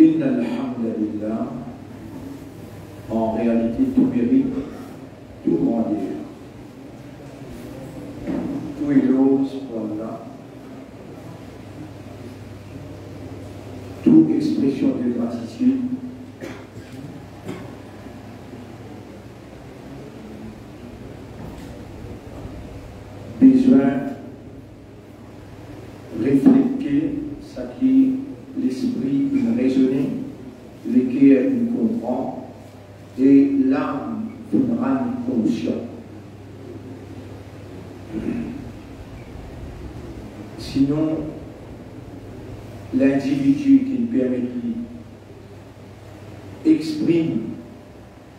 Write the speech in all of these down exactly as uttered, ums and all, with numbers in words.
إن الحمد لله. En réalité, tou merit, tou grandeur, tou eloz pou Allah, tou expresion de gratitid bizin reflete seki lespri inn rezone, leker inn konpran e lam finn rann konsian. Sinon, lindividi ki permet li exprim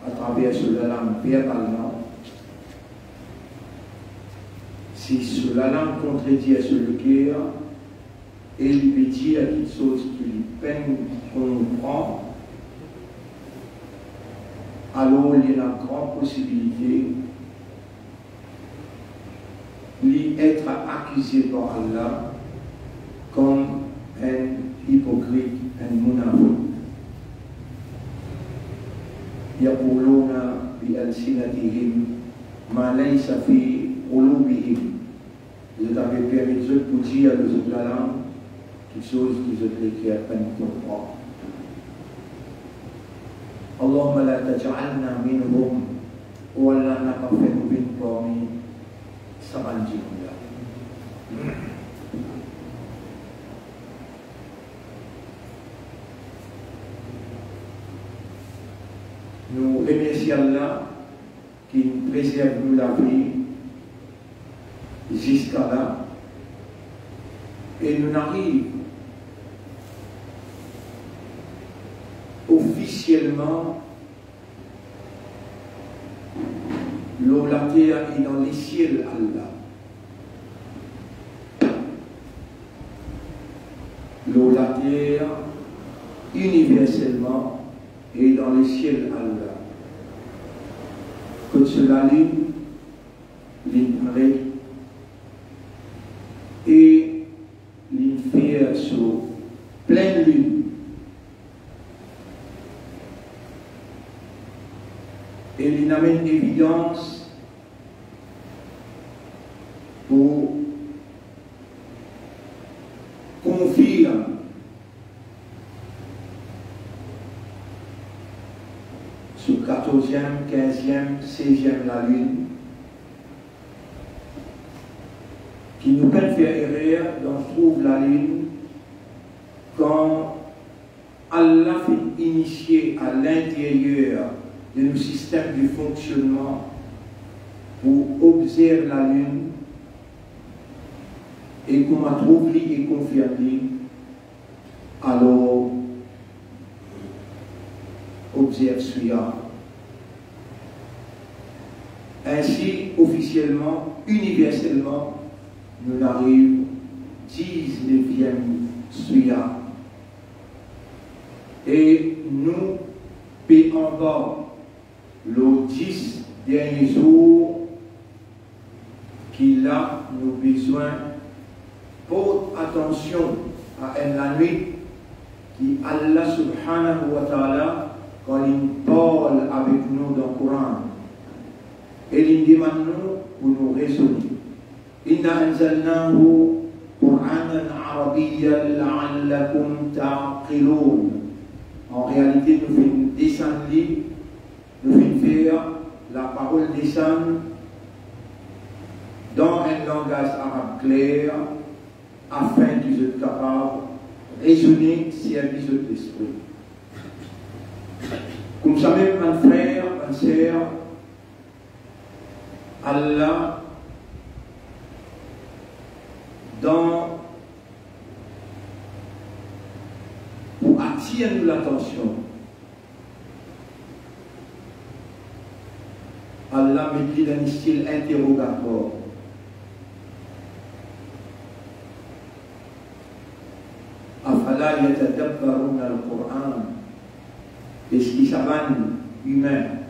atraver so lalang verbalman, si so lalang kontredir so leker e li pe dir kiksoz ki li pa'nn konpran, alor li ena gran posibilite li et akize par Allah kom enn ipokrit, enn mounafik. يقولون بألسنتهم ما ليس في قلوبهم. Zot ave permet zot pou dir lor zot lalang kiksoz ki zot leker pa'nn konpran. اللهم لا تجعلنا منهم. O Allah, napa fer nou vinn parmi sa bann dimoun la. Nou remersie Allah ki prezerv nou lavi ziska la, e nou ariv ofisielman lor later e dan lesiel Allah. Lor later, iniverselman, e dan lesiel Allah. Kot so lalinn, li paret, e li fer so plenn linn, e li amenn evidans pou konfirm so katorziem, kinziem, seziem lalinn, ki nou pa'nn fer erer dan trouv lalinn, kan Allah finn inisie a linteryer de nou sistem de fonksionnman pou obzerv lalinn, e kouma trouv li e konfirm li, alor obzerv Swiya. Ainsi, ofisielman, iniverselman, nou ariv dizneviem Swiya. E nou pe anba lor dis dernie zour, ki la nou bizin port atansion a enn lanwit ki Allah Subhanahu wa Ta'ala, kan li parl avek nou dan Koran, e li demann nou pou nou rezone. إنا أنزلناه قرآنا عربيا لعلكم تعقلون. An realite, nou finn desann li, nou finn fer laparol desann dan enn langaz arab kler, afin ki zot kapav rezone, servi zot lespri. Koumsamem, bann frer, bann ser, Allah, dan, pou atir nou latansion, Allah met li dan enn stil interogatwar. أفلا يتدبرون القرآن. Eski sa bann imin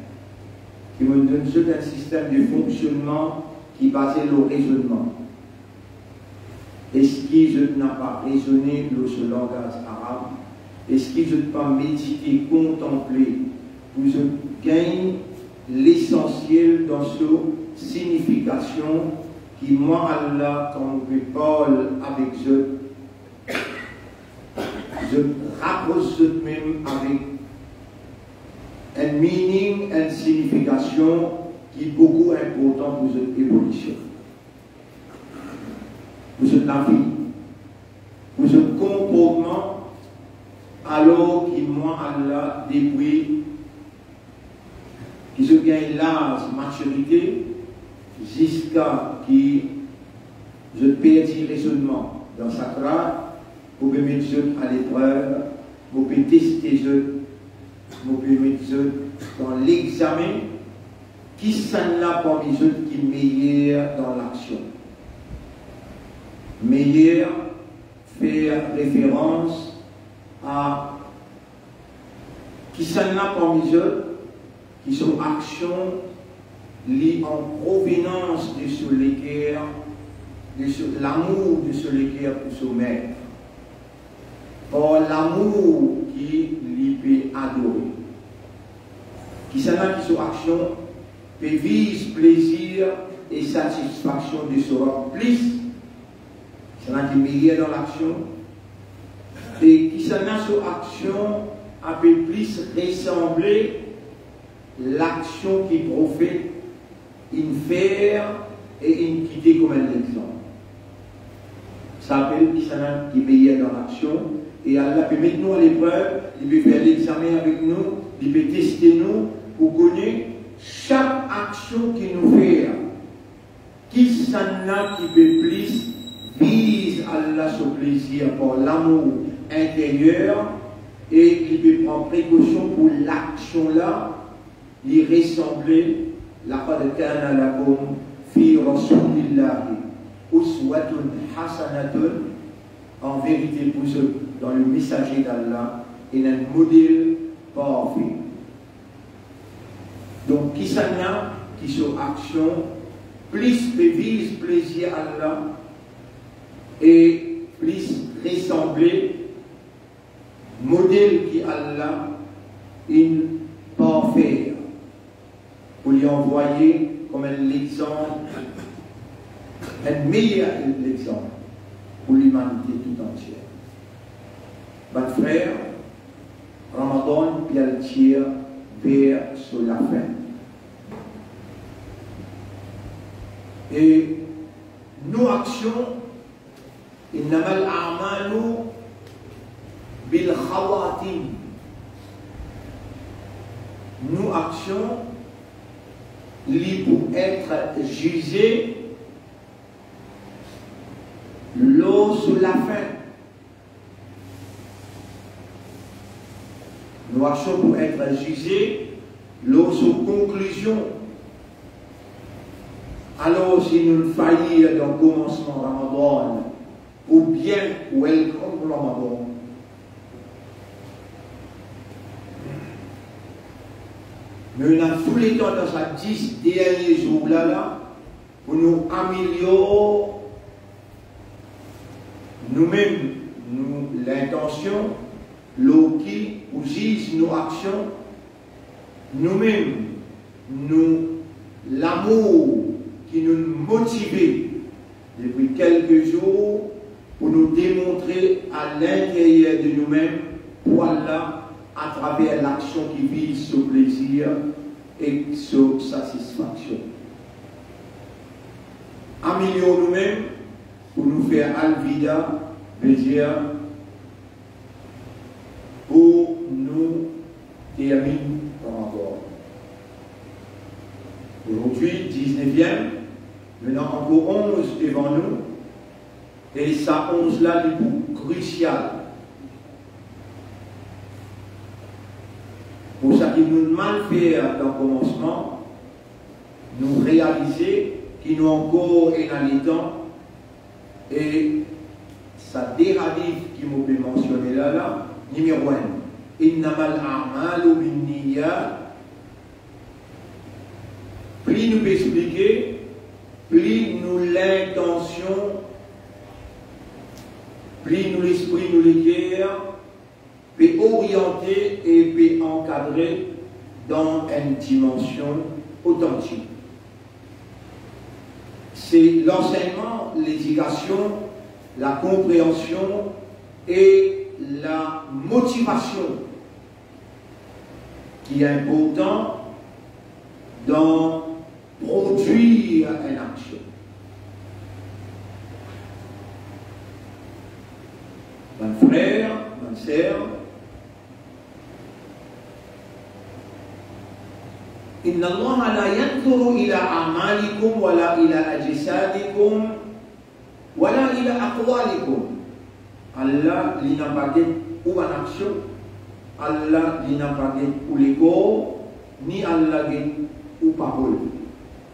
ki mo'nn donn zot enn sistem de fonksionnman ki baze lor rezonnman, eski zot napa rezone lor so langaz arab? Eski zot pa medite, kontanple, pou zot gagn lesansiel dan so sinifikasion ki mwa, Allah, kan mo pe parl avek zot, zot rapros zotmem avek enn meaning, enn sinifikasion ki boukou inportan pou zot evolision, pou zot lavi, pou zot konportman, alor ki mwa, Allah, depi ki zot gagn laz matirite, ziska ki zot perdi rezonnman dan sakrat, mo pe met zot aleprev, mo pe teste zot, mo pe met zot dan legzame, kisannla parmi zot ki meyer dan laksion. Meyer fer referans a kisannla parmi zot ki so aksion li an provenans de so leker, de so, lamour de so leker pou so met, par lamour ki li pe adore. Kisannla ki so aksion pe viz plezir e satisfaksion de so Rab plis, kisannla ki meyer dan laksion, e kisannla so aksion ape plis resanble laksion ki profet inn fer e inn kite kouma enn legzanp. Sa apel kisannla ki meyer dan laksion, e Allah pe met nou aleprev, li pe fer legzame avek nou, li pe teste nou pou kone sak aksion ki nou fer, kisannla ki pe plis viz Allah so plezir par lamour interyer, e li pe pran prekosion pou laksion la li resanble, "Laqad kana lakum fi Rasulillahi uswatun hasanatun", an verite pou zot dan le Mesaze d'Allah ena enn model parfe. Donk, kisannla ki so aksion plis pe viz plezir Allah e plis resanble model ki Allah inn parfe pou li anvwaye kouma enn legzanp, enn meyer legzanp pou limanite toutantie. Bann frer, Ramadan pe al tir ver so lafin. E nou aksion, "Innamal a'malu bil khawatim." Nou aksion, li pou et zize lor so lafin. Nou aksion pou et zize lor so konklizion. Alor, si nou fayir dan komansman Ramadan, oubien welcome Ramadan, nou ena tou letan dan sa dis dernie zour la, la, pou nou amelior noumem, nou lintansion, lor ki ou ziz nou aksion, noumem, nou lamour ki nou motive depi kelke zour pou nou demontre a linteryer de noumem pou Allah atraver laksion ki viz so plezir ek so satisfaksion. Amelior noumem pou nou fer alvida, vedir pou nou terminn Ramadan. Azordi, dizneviem, nou ena ankor onz devan nou, e sa onz la, li pou krisial. Pou seki nou mal fer dan komansman, nou realize ki nou ankor ena letan, e sa de hadith ki mo pe mansione la, la, nimero enn, "Innamal a'malu binniyat." Pli nou pe esplike, pli nou lintansion, pli nou lespri, nou leker, pe oriante e pe ankadre dan enn dimansion otantik. Se lansegnman, ledikasion, lakonpreansion e lamotivasion ki inportan dan prodwir enn aksion. Bann frer, bann ser, إن الله لا ينظر إلى أعمالكم ولا إلى أجسادكم ولا إلى أقوالكم. Allah, li napa get ou bann aksion, Allah, li napa get ou lekor, ni Allah get ou parol.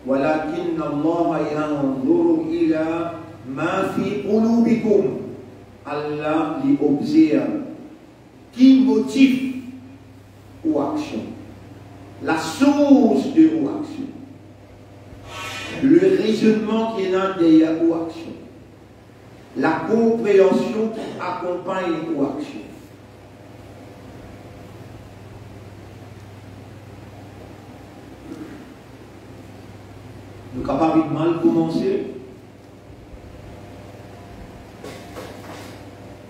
ولكن الله ينظر إلى ما في قلوبكم. Allah, li obzerv ki motif ou aksion, lasours de ou aksion, le rezonnman ki ena deryer ou aksion, lakonpreansion ki akonpagn ou aksion. Nou kapav mal koumanse,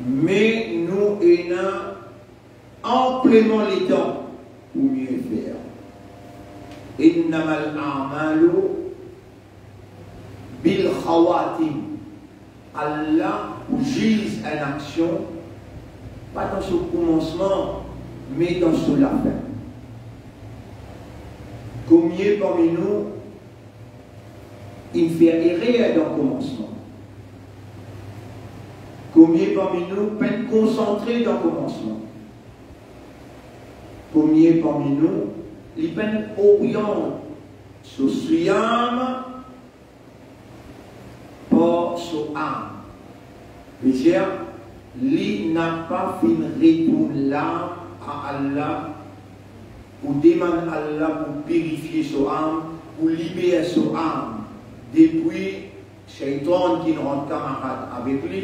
me nou ena anpleman letan pou mie fer. إنما الأعمال بالخواتيم. Allah pou ziz enn aksion, pa dan so koumansman, me dan so lafin. Komie parmi nou inn fer erer dan koumansman? Komie parmi nou pa'nn konsantre dan koumansman? Komie parmi nou, li pa'nn oriant so siyam par so am? Vedir, li napa finn retourn lam a Allah, pou demann Allah pou pirifie so am, pou liber so am depi Seytan ki inn rant kamarad avek li,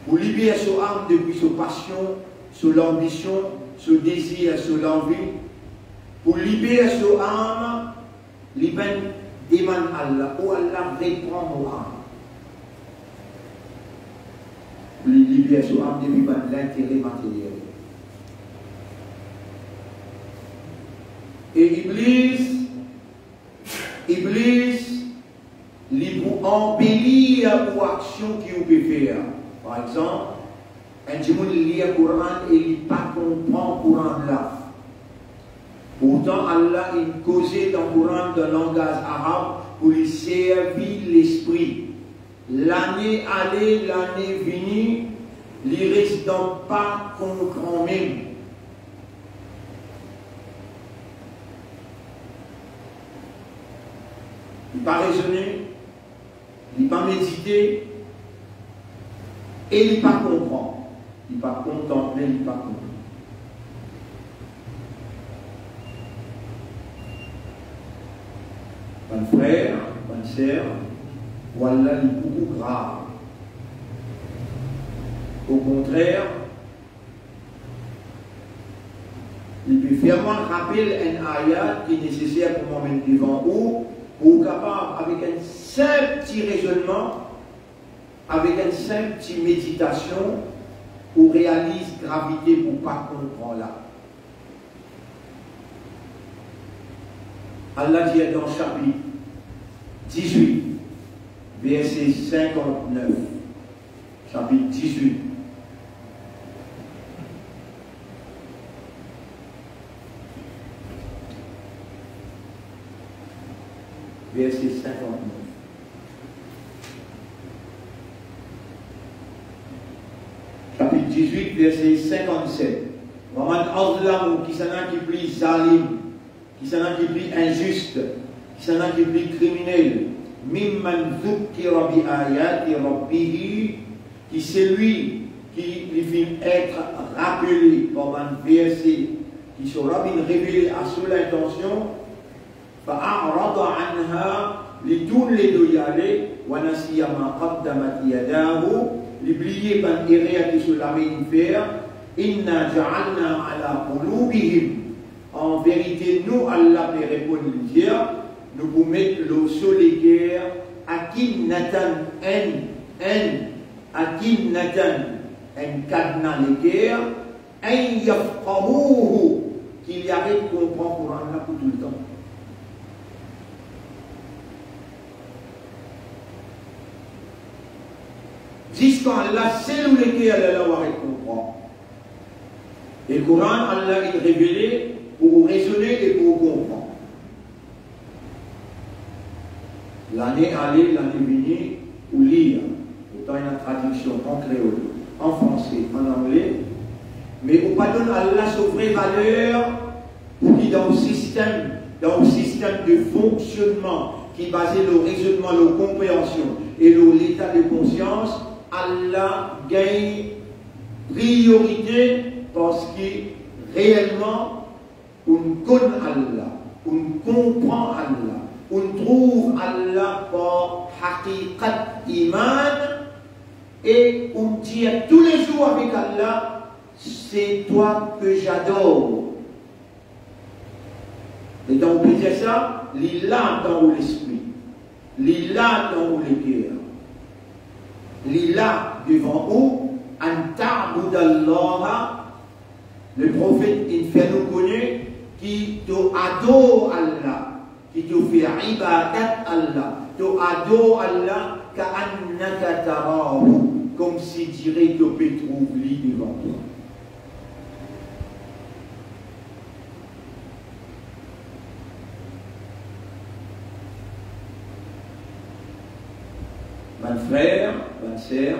pou liber so am depi so pasion, so lanbision, so dezir, so lanvi, pou liber so am, li pa'nn demann Allah, "O Allah, repran mo am." Pou li liber so am depi bann lintere materyel. E Iblis, Iblis, li pou anpelir ou aksion ki ou pe fer. Par exanp, enn dimoun li lir Koran e li pa konpran Koran la. Pourtan, Allah inn koze dan Koran dan langaz arab pou li servi lespri. Lane ale, lane vini, li res dan pa konpran mem. Li pa rezone, li pa medite, e li pa konpran. Li pa kontanple, li pa konpran. Bann frer, bann ser, pwal la li boukou grav. Okontrer, li pe fer mwa rapel enn ayat ki neseser pou mwa met devan ou, pou ou kapav, avek enn sinp ti rezonnman, avek enn sinp ti meditasion, ou realiz gravite pou pa konpran la. Allah dir dan sapit dizwit, verse sinkantnef. Sapit dizwit, verse sinkantnef. Sapit dizwit, verse sinkantset. Wa man azlamu, kisannla ki pli zalim, kisannla ki pli inzis, kisannla ki pli kriminel, mimman zukkira bi ayati rabbihi, ki selwi ki li finn et rapele par bann verse ki so Rab inn revele a so lintansion, fa a'rada anha, li tourn ledo li ale, wa nasiya ma qaddamat yadahu, li bliye bann erer ki so lame inn fer, Inna ja'alna ala qulubihim. An verite, nou, Allah pe reponn, li dir, nou pou met lor so leker, akinnatan, enn, enn, akinnatan, enn kadna leker, an yafqahuhu, ki li aret konpran Koran la pou toultan. Ziska Allah sel ou leker, lerla ou aret konpran. E Koran, Allah inn revele pou ou rezone e pou ou konpran. Lane ale, lane vini, ou lir. Pourtan, ena tradiksion an kreol, an franse, an angle. Me ou pa donn Allah so vre valer, pouki dan ou sistem, dan ou sistem de fonksionnman ki baze lor rezonnman, lor konpreansion e lor leta de konsians, Allah gagn priyorite, parski reelman, ou konn Allah, ou konpran Allah, ou trouv Allah par hakikat iman, e ou dir toulezour avek Allah, c'est toi que j'adore. Letan ou pe dir sa, li la dan ou lespri, li la dan ou leker, li la devan ou, an ta'budallaha. Leprofet inn fer nou kone ki to ador Allah, ki to fer ibadat Allah, to ador Allah, ka'annaka tarahu, koumsi dire to pe trouv li devan twa. Bann frer, bann ser,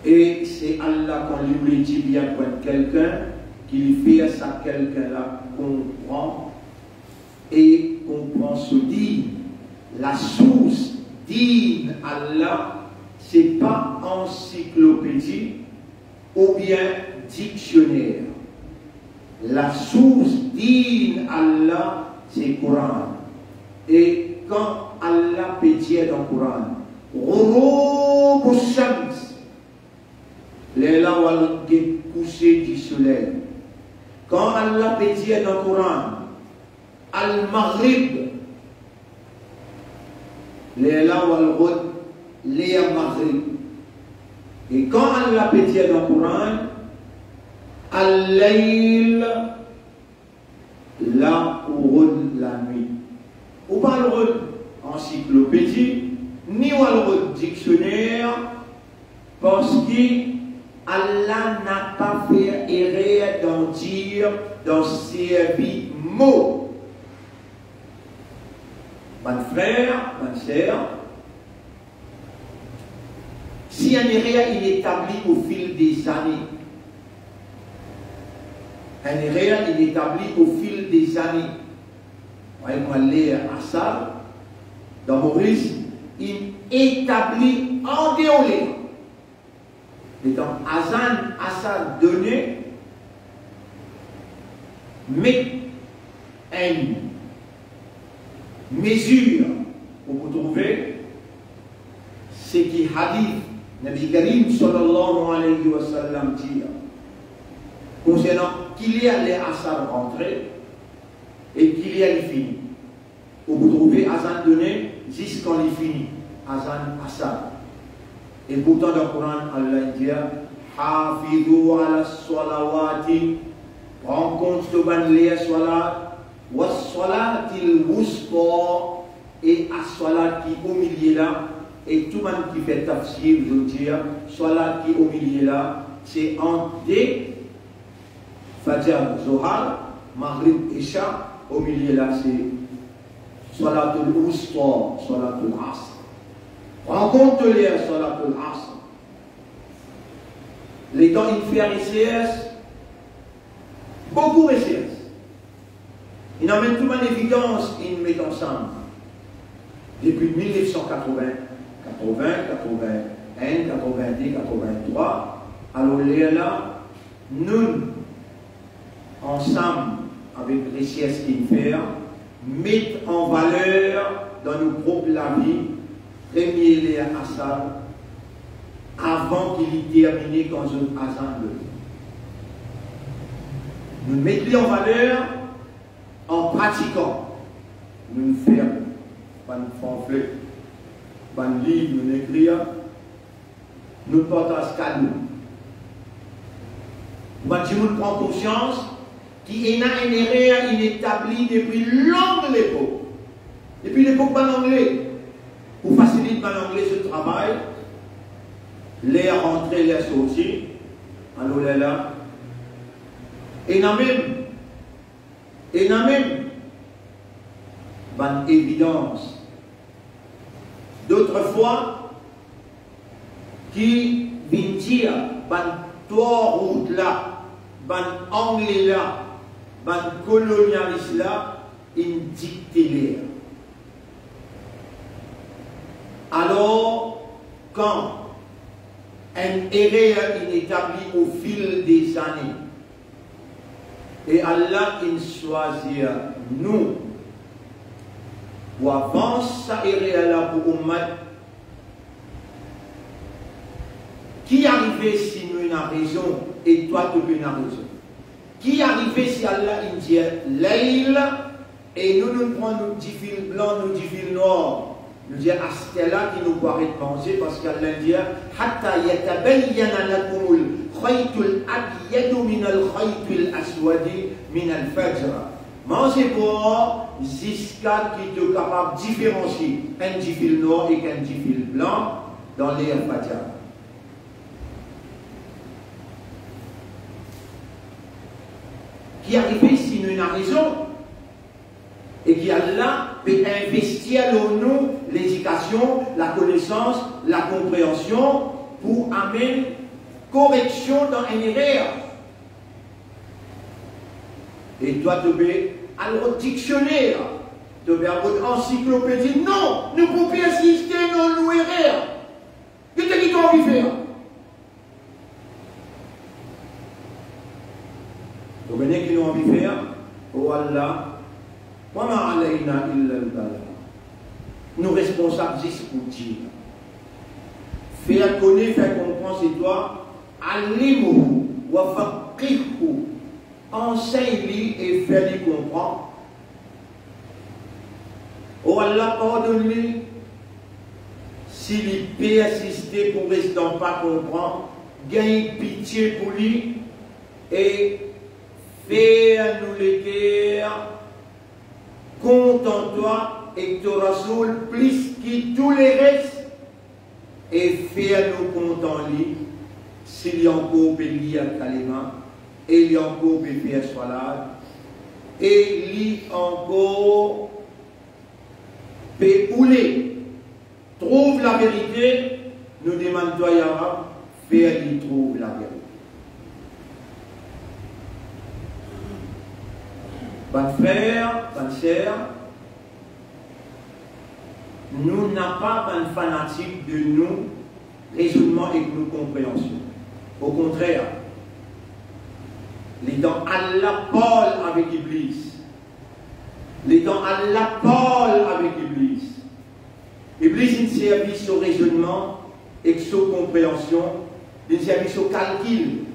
e se Allah, kan li oule dir bien pou enn kelkenn, ki li fer sa kelkenn la konpran e konpran so din. Lasours din Allah, se pa ansiklopedi oubien diksioner. Lasours din Allah, se Koran. E kan Allah pe dir dan Koran, ghurubu shams, lerla ou al get kouse di soley. Kan Allah pe dir dan Koran, al-maghrib, lerla ou al rod ler maghrib. E kan Allah pe dir dan Koran, al-layl, la ou rod lanwit. Ou pa al rod ansiklopedi, ni ou al rod diksioner, parski Allah napa fer erer dan dir, dan servi mo. Bann frer, bann ser, si enn erer inn etabli au fil des années, enn erer inn etabli au fil des années, par exanp, ler asar dan Moris inn etabli andeor ler. Letan azan asar done, met enn mezir pou, pou trouve seki hadis Nabi Karim sallallahu alayhi wa sallam dir konsernan ki ler ler asar rantre e ki ler li fini. Ou pou trouve azan done zis kan li fini, azan asar. E pourtan dan Koran, Allah dir, "Hafizu ala salawati", pran kont to bann ler swalat, "was salatil wusta", e aswalat ki omilie la, e tou bann ki fer tafsir, zot dir, swalat ki omilie la, se ant de Fajar, Zohar, Maghrib, Isha, omilie la se Salatul Wusta, Salatul Asr. Pran kont ler Salatul Asr. Letan inn fer resers, boukou resers, inn amenn tou bann evidans, inn met ansam. Depi mil nef san katrovin, katrovin, katrovin-enn, katrovin-de, katrovin-trwa, alor lerla, nou, ansam avek resers ki'nn fer, met an valer dan nou prop lavi, premie ler asar, avan ki li termine kan zot azann lo li. Nou met li an valer an pratikan. Nou fer bann panfle, bann liv nou ekrir, nou partaz kado. Bann dimoun pran konsians ki ena enn erer inn etabli depi long lepok, depi lepok bann Angle, pou fasilit bann Angle zot travay, ler rantre, ler sorti. Alor lerla, ena mem, ena mem bann evidans. Dotrefwa, ki vinn dir bann trwa rout la, bann Angle la, bann kolonialis la, inn dikte ler. Alor, kan enn erer inn etabli ofil dezane, e Allah inn swazir nou pou avans sa erer la pou oummat, ki arive si nou ena rezon e twa to pena rezon? Ki arive si Allah inn dir layl, e nou, nou pran nou difil blan, nou difil nwar, nou dir aster la ki nou pou aret manze, parski Allah dir, "Hatta yatabayyana lakumul khaytul abyadu minal khaytil aswadi minal fajr." Manze por ziska ki to kapav diferansie enn difil nwar ek enn difil blan dan ler fajar. Ki arive si nou ena rezon e ki Allah pe investi lor nou ledikasion, lakonesans, lakonpreansion pou amenn koreksion dan enn erer. E twa to pe al rod diksioner, to pe al rod ansiklopedi. Non, nou pou persiste dan nou erer. Ki to, ki to anvi fer? Ou kone ki nou anvi fer? O Allah, wa ma alayna illa al-balagh. Nou responsab zis pou dir. Fer kone, fer konpran se twa, allimhu wa faqqihhu. Ansegn li e fer li konpran. O Allah, pardonn li si li persiste pou res dan pa konpran, gagn pitie pou li e fer nou leker kontan twa ek to Rasoul plis ki tou leres, e fer nou kontan li si li ankor pe lir kalima, e li ankor pe fer swalat, e li ankor pe oule trouv laverite. Nou demann twa, ya Rab, fer li trouv laverite. Bann frer, bann ser, nou napa bann fanatik de nou rezonnman ek nou konpreansion. Okontrer, letan Allah parl avek Iblis, letan Allah parl avek Iblis, Iblis inn servi so rezonnman ek so konpreansion, linn servi so kalkil,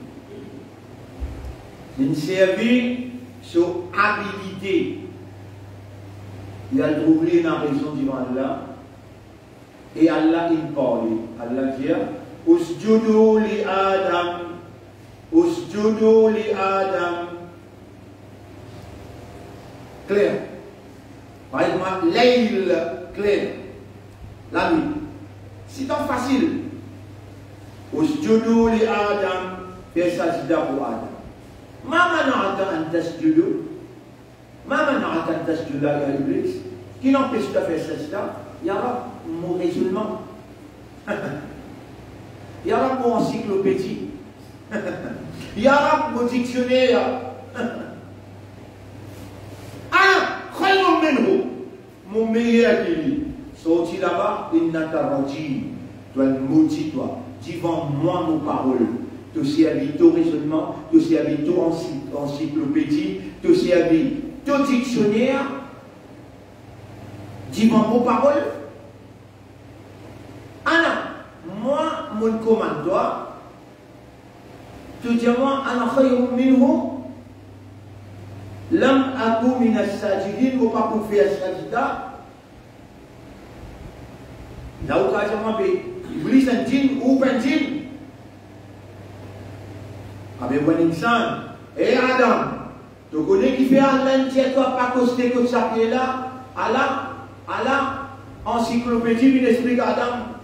linn servi so abilite. Li al trouv li ena rezon divan Allah, e Allah inn parle. Allah dir, "Usjudu li Adam, usjudu li Adam." Kler. Parey kouma lel kler, lanwit. Sitan fasil. Usjudu li Adam, fer sajda pou Adam. Ma mana'aka an tasjuda? Ma mana'aka an tasjuda, ya Iblis? Ki inn anpes twa fer sajda? Ya Rab, mo rezonnman. Ya Rab, mo ansiklopedi. Ya Rab, mo diksioner. Ana khayrun minhu, mo meyer ki li. Sorti laba, innaka rajim. Twa modi twa. Divan mwa mo parol. To servi to rezonnman, to servi to ansi-, ansiklopedi, to servi to diksioner. Divan mo parol. Ana, mwa, mo'nn komann twa, to dir mwa, "Ana khayrun minhu, lam aku minas sajidin," mo pa pou fer sajida. La ou kapav dir mwa, be Iblis enn jinn ou pa enn jinn? Abe ou enn insan. E Adam, to kone kifer Allah inn dir twa pa koste kot sa pie la? Ala, ala, ansiklopedi vinn explik Adam.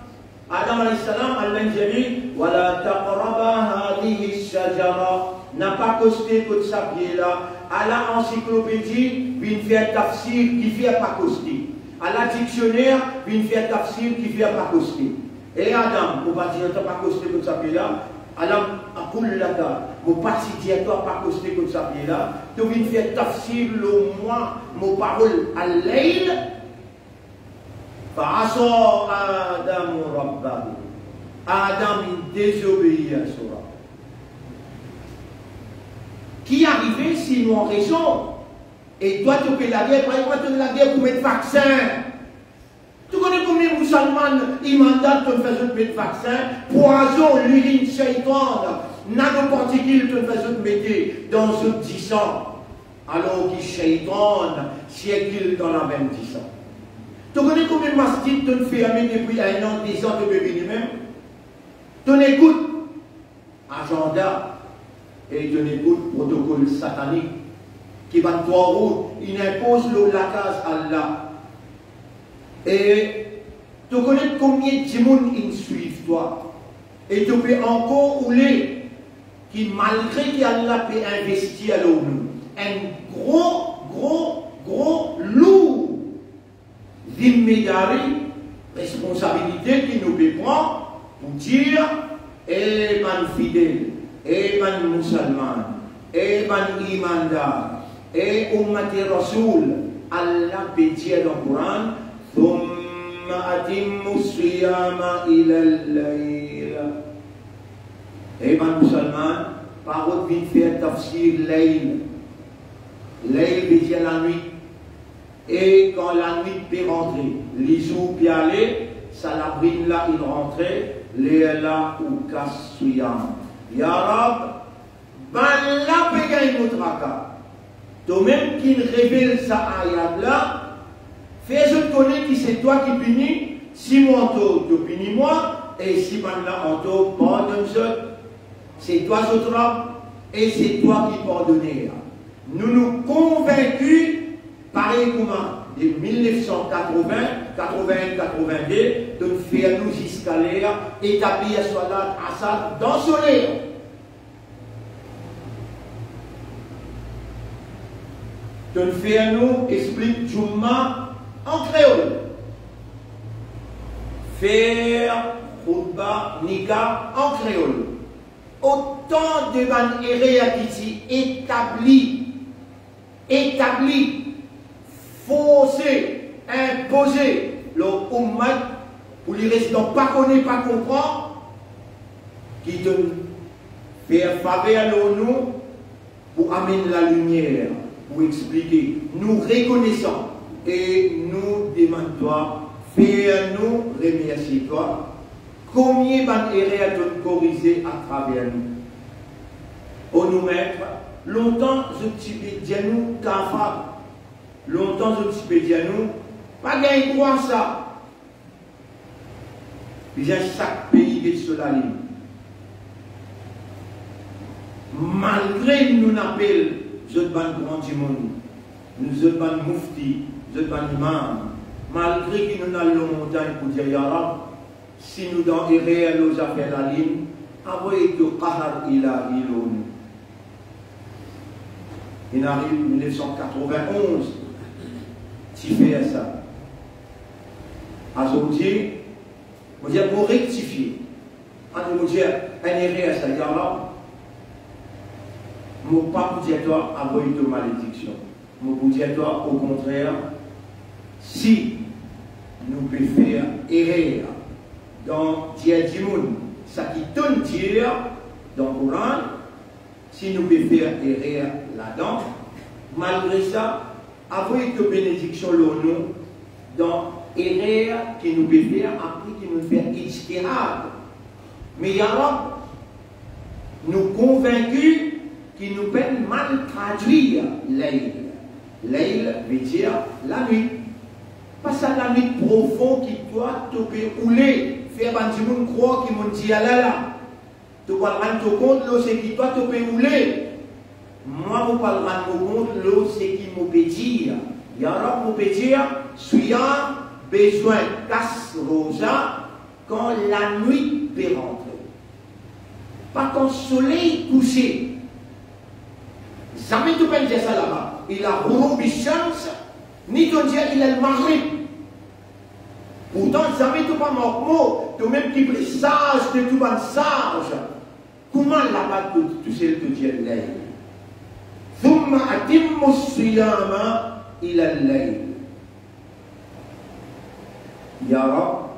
Adam alayhis salam, Allah inn dir li, "Wala taqraba hadhihi shajara." Na pa koste kot sa pie la. Ala ansiklopedi vinn fer tafsir kifer pa koste. Ala diksioner vinn fer tafsir kifer pa koste. E Adam, mo pa dir twa pa koste kot sa pie la. Alam aqul laka, mo pa ti dir twa pa koste kot sa pie la? To vinn fer tafsir lor mwa, mo parol al-layl. Fa asa Adamu rabbahu. Adam inn dezobeir so Rab. Ki arive si nou an rezon? E twa to pe lager, par exanp, to lager pou met vaksin. To kone konbien mousalman, imandar, to'nn fer zot met vaksin, pwazon, lirinn seytan, nanopartikil to'nn fer zot mete dan zot disan, alor ki seytan sirkil dan lavenn disan. To kone konbien masjid to'nn ferme depi enn an, de zan, to pe vini mem? To'nn ekout azanda e to'nn ekout protokol satanik ki bann twaghut inn inpoz lor lakaz Allah. E to kone konbien dimoun inn swiv twa, e to pe ankor oule ki malgre ki Allah pe investi lor nou enn gro, gro, gro lour zimmedari, responsabilite ki nou pe pran pou dir, e bann fidel, e bann mousalman, e bann imandar, e ummat Rasoul, Allah pe dir dan Koran, "Thumma atimmu siyama ilal layl." E bann mousalman, pa rod vinn fer tafsir layl. Layl ve dir lanwit. E kan lanwit pe rantre, lizour pe ale, sa labrin la inn rantre, lerla ou kas siyam. Ya Rab, bannla pe gagn mo traka. Tomem ki'nn revel sa ayat la, fer zot kone ki se twa ki pini, si mo an tor, to pini mwa, e si bannla an tor, pardonn zot. Se twa zot Rab, e se twa ki pardoner. Nou, nou konvinki, parey kouma de mil nef san katrovin, katrovin-enn, katrovin-de, to'nn fer nou ziska ler etablir swalat Asr dan so ler. To'nn fer nou explik Jouma an kreol, fer khoutba nika an kreol. Otan de bann erer ki ti etabli, etabli, forse, inpoze lor ummat pou li res dan pa kone, pa konpran, ki to'nn fer faver lor nou pou amenn lalimier, pou explike. Nou rekonesan e nou demann twa, fer nou remersie twa. Konbien bann erer to'nn korize atraver nou. O nou met, lontan zot ti pe dir nou kafar. Lontan zot ti pe dir nou, pa gagn drwa sa. Bizin sak pei get so lalinn. Malgre nou'nn apel zot bann gran dimoun, nou, zot bann mufti, zot bann imam, malgre ki nou'nn al lor montagn pou dir, "Ya Rab, si nou dan erer lor zafer lalinn, avoy to qahar ilahi lor nou." Inn ariv mil nef san katrovin-onz, ti fer sa. Azordi, mo dir, mo rektifie. Ant mo dir enn erer sa, ya Rab, mo pa pou dir twa avoy to malediksion. Mo pou dir twa, okontrer, si nou pe fer erer dan dir dimoun sa ki to'nn dir dan Koran, si nou pe fer erer ladan, malgre sa, avoy to benediksion lor nou dan erer ki nou pe fer apre ki nou fer ijtihad. Me ya Rab, nou konvinki ki nou pa'nn mal tradwir layl. Layl vedir lanwit. Pa sa lanwit profon ki twa to pe oule, fer bann dimoun krwar ki mo'nn dir la la. To pou al rann to kont lor seki twa to pe oule. Mwa mo pou al rann mo kont lor seki mo pe dir. Ya Rab, mo pe dir, siyam, bezwin kas roza, kan lanwit pe rantre. Pa kan soley kouse. Zame to pa'nn dir sa laba, ila ghurubi shams, ni to'nn dir ila al-maghrib. Pourtan, zame to pa mank mo, to mem ki pli saz de tou bann saz. Kouma laba to, tousel to dir layl? Thumma atimmu siyama ila al-layl. Ya Rab,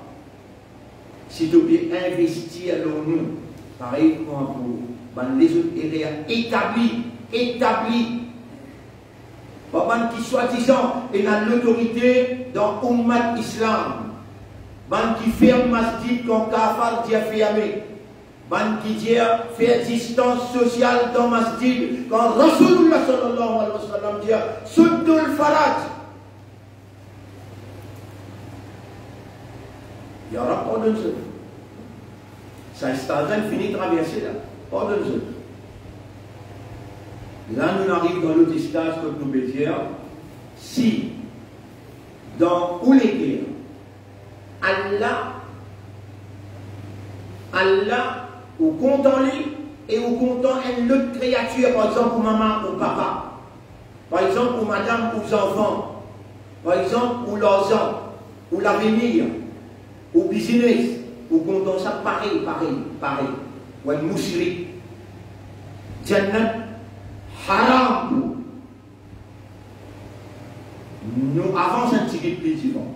si to pe investi lor nou, parey kouma pou bann lezot erer, etabli, etabli, pa bann ki swadizan ena lotorite dan oummat Islam, bann ki ferm masjid kan kafar dir ferme, bann ki dir fer distans sosial dan masjid, kan Rasoulillah sallallahu alayhi wa sallam dir, suddul faraj. Ya Rab, pardonn zot. Sa staz la fini traverse la. Pardonn zot. La nou ariv dan lot staz kot nou pe dir, si dan ou leker, Allah, Allah, ou kontan li e ou kontan enn lot kreatir, par exanp, ou mama, ou papa, par exanp, ou madam, ou zanfan, par exanp, ou larzan, ou lavenir, ou biznes, ou kontan sa parey, parey, parey, ou enn moushrik, jannat haram pou ou. Nou avans enn tigit pli divan.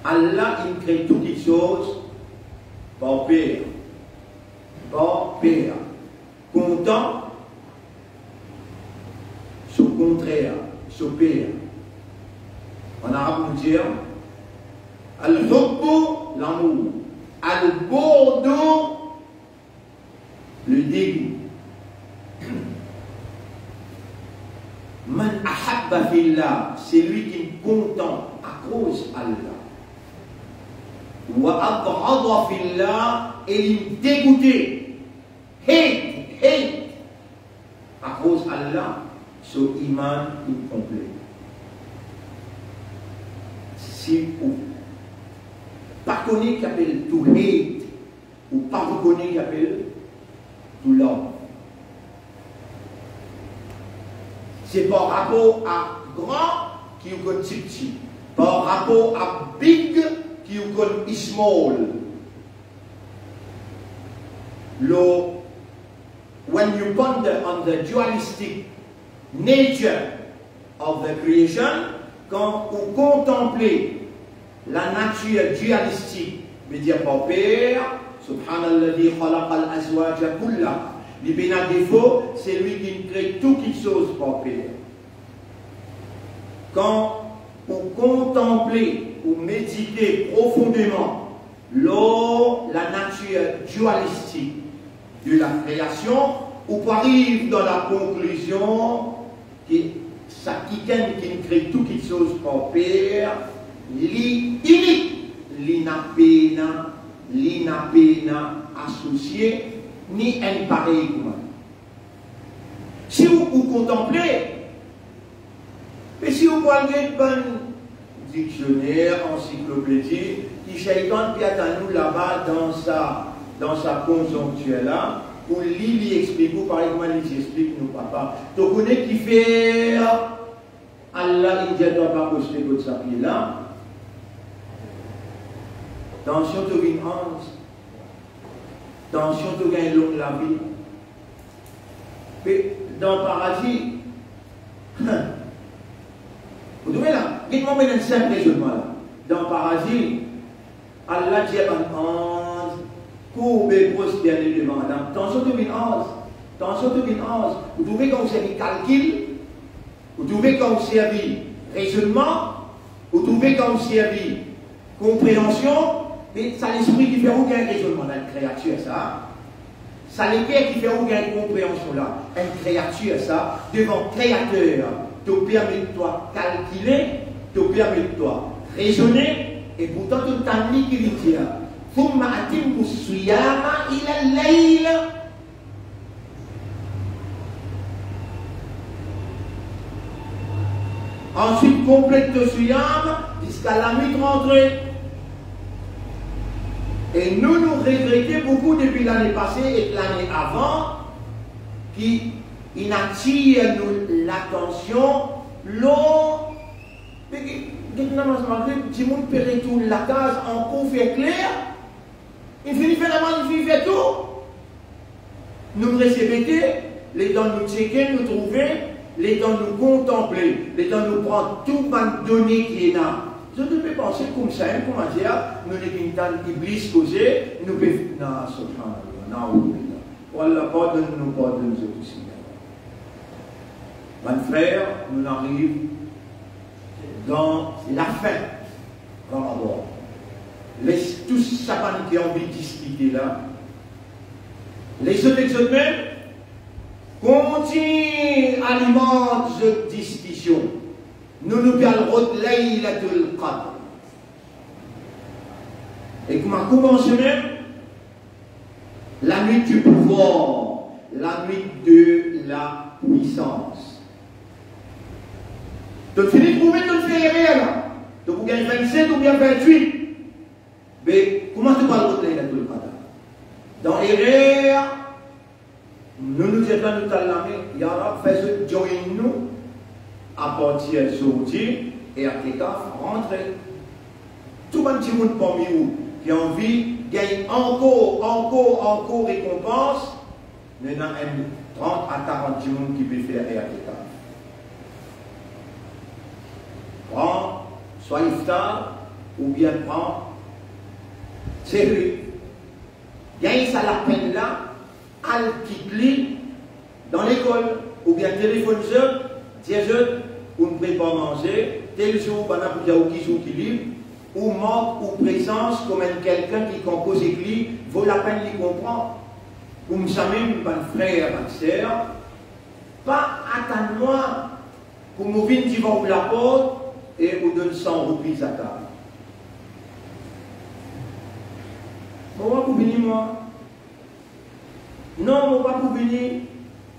Allah inn kre tou kiksoz par per. Par per. Kontan, so kontrer, so per. An arab nou dir, al-hubbu, lamour. Al-bughdu, le dégoût. Man ahabba fillah, seki kontan akoz Allah. Wa abghada fillah, e li degoute, hate, hate, akoz Allah, so iman inkonple. Si ou pa kone ki apel to hate, ou pa pou kone ki apel to love. Se par rapor a gran ki ou konn tipti, par rapor a big ki ou konn small. Lo, when you ponder on the dualistic nature of the creation, kan ou kontanple lanatir dualistik, vedir par per, subhanalladhi khalaqal azwaja kullaha, li pena defo, seki kre tou kiksoz par per. Kan ou kontanple, ou medite profondeman lor lanatir dualistik de la kreasion, ou pou ariv dan la konklizion ki sa kikenn ki kre tou kiksoz par per, li inik, li na pena, li na pena asosie, ni enn parey kouma li. Si ou, ou kontanple, me si ou pou al get bann diksioner, ansiklopedi, ki Shaitan pe atann ou laba dan sa, dan sa konzonktir la, pou li, li explik ou, parey kouma li ti explik nou papa. To kone kifer Allah inn dir twa pa poste kot sa pie la? Tansion to vinn anz. Tansion to gagn long lavi. Be dan parazi, ou trouve la, get mwa, mo ena enn sinp rezonnman la. Dan parazi, Allah dir bann anz, kourbe, prosterne devan Adam. Tansion to vinn anz, tansion to vinn anz. Ou trouve kan ou servi kalkil, ou trouve kan ou servi rezonnman, ou trouve kan ou servi konpreansion, Me sa lespri ki fer ou gagn rezonnman la, enn kreatir sa. Sa leker ki fer ou gagn konpreansion la, enn kreatir sa, devan Kreater, to permet twa kalkile, to permet twa rezone, e pourtan to tann li ki li dir, "Thumma atimmu siyama ila al-layl." Answit, konplet to siyam ziska lanwit rantre. E nou, nou regrete boukou depi lane pase ek lane avan ki inn atir nou latansion lor, me ki, get namaz Magrib, dimoun pe retourn lakaz ankor fer kler. Inn fini fer namaz, inn fini fer tou. Nou res rebete, letan nou tcheke, nou trouve, letan nou kontanple, letan nou pran tou bann done ki ena. Zot, nou pe panse koumsa, kouma dir, nou nek inn tann Iblis koze, nou pe, na, subhanallah, naouzubillah. O Allah, pardonn nou, pardonn zot osi. Bann frer, nou ariv dan lafin Ramadan. Les tou sa bann ki anvi diskite la, les zot ek zot mem, kontign alimant zot diskision. Nou, nou pe al rod Laylatul Qadr. E kouma koumans mem, la nuit du pouvoir, la nuit de la puissance. To fini trouve to fer erer la. To pou gagn vennset oubien vennwit. Me kouma to pou al rod Laylatul Qadr? Dan erer, nou, nou dir twa, nou tann lame, ya Rab, fer zot join nou apartir zordi, e i'tikaf rantre. Tou bann dimoun parmi ou ki anvi gagn ankor, ankor, ankor rekonpans, nou ena enn trant a karant dimoun ki pe fer i'tikaf. Pran swa iftar oubien pran sehri. Gagn sa lapenn la, al kit li dan lekol, oubien telefonn zot, dir zot, ou'nn prepar manze, tel zour bann la pou dir ou ki zour ki lib, ou mark ou prezans kouma enn kikenn ki kan koz ek li, vo lapenn li konpran. Koumsamem, bann frer, bann ser, pa atann mwa pou mo vinn divan ou laport e ou donn san roupi zakat. Mo pa pou vini mwa. Non, mo pa pou vini.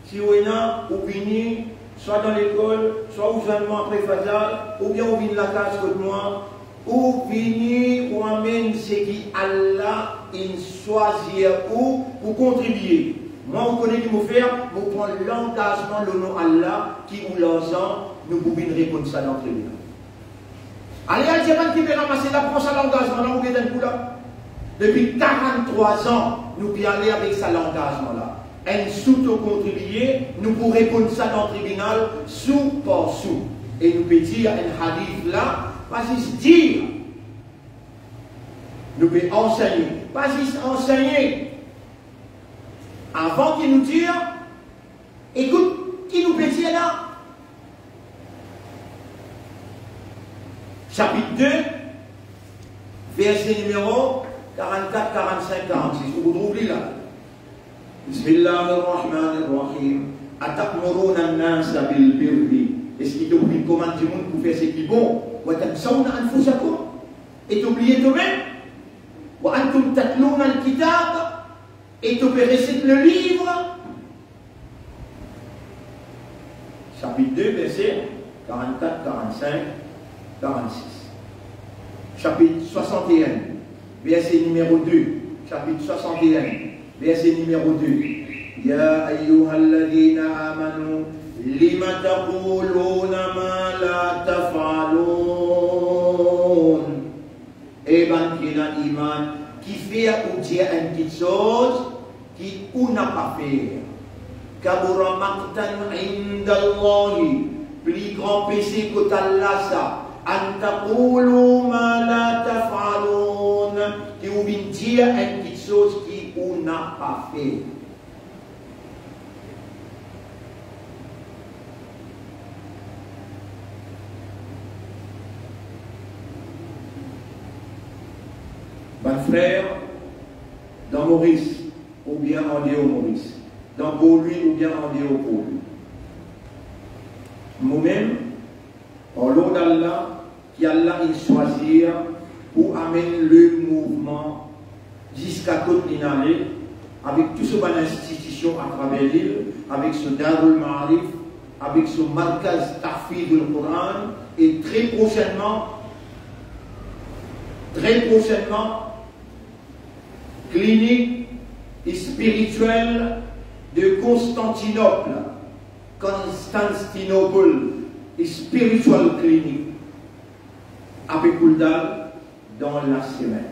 Si ou ena, ou vini, swa dan lekol, swa ou zwenn mwa apre fazar, oubien ou vinn lakaz kot mwa, ou vini, ou amenn seki Allah inn swazir ou pou kontribie. Mwa, ou kone ki mo fer, mo pran langazman lor nom Allah ki ou larzan, nou pou vinn reponn sa dan tribinal. Ale, al dir bann ki pe ramase la, pran sa langazman la, ou get enn kou la. Depi karant-trwa an, nou pe ale avek sa langazman la. Enn sou to kontribie, nou pou reponn sa dan tribinal, sou par sou. E nou pe dir enn hadith la, pa zis dir. Nou pe ansegne, pa zis ansegne. Avan ki nou dir, ekout ki nou pe dir la. Sapit de, verse nimero karant-kat, karant-sink, karant-sis. Ou pou trouv li la. Bismillahir Rahmanir Rahim. Atamuruna an-nasa bil birri. Eski to pou komann dimoun pou fer seki bon? Wa tansawna anfusakum. E to bliye tomem. Wa antum tatluna al-kitab. E to pe resit le liv. Sapit de, verse karant-kat, karant-sink, karant-sis. Sapit swasant-e-enn, verse nimero de. Sapit swasant-e-enn, verse nimero de. Ya ayyuhalladhina amanu, lima taquluna ma la taf'alun. E bann ki ena iman, kifer ou dir enn kiksoz ki ou napa fer? Kabura maqtan indallahi, pli gran pese kot Allah sa, an taqulu ma la taf'alun, ki ou vinn dir enn kiksoz ki ou napa fer. Bann Frer, dan Moris oubien andeor Moris, dan Port Louis oubien andeor Port Louis. Momem, par lord Allah, ki Allah inn swazir pou amenn le mouvman ziska kot linn ale, avek tou so bann institision atraver lil, avek so Darul Maarif, avek so Markaz Tahfizoul Quran, e tre prosennman, tre prosennman, klinik spiritiel de Constantinople, Constantinople Spiritual Clinic, ape pou al dan lasemenn.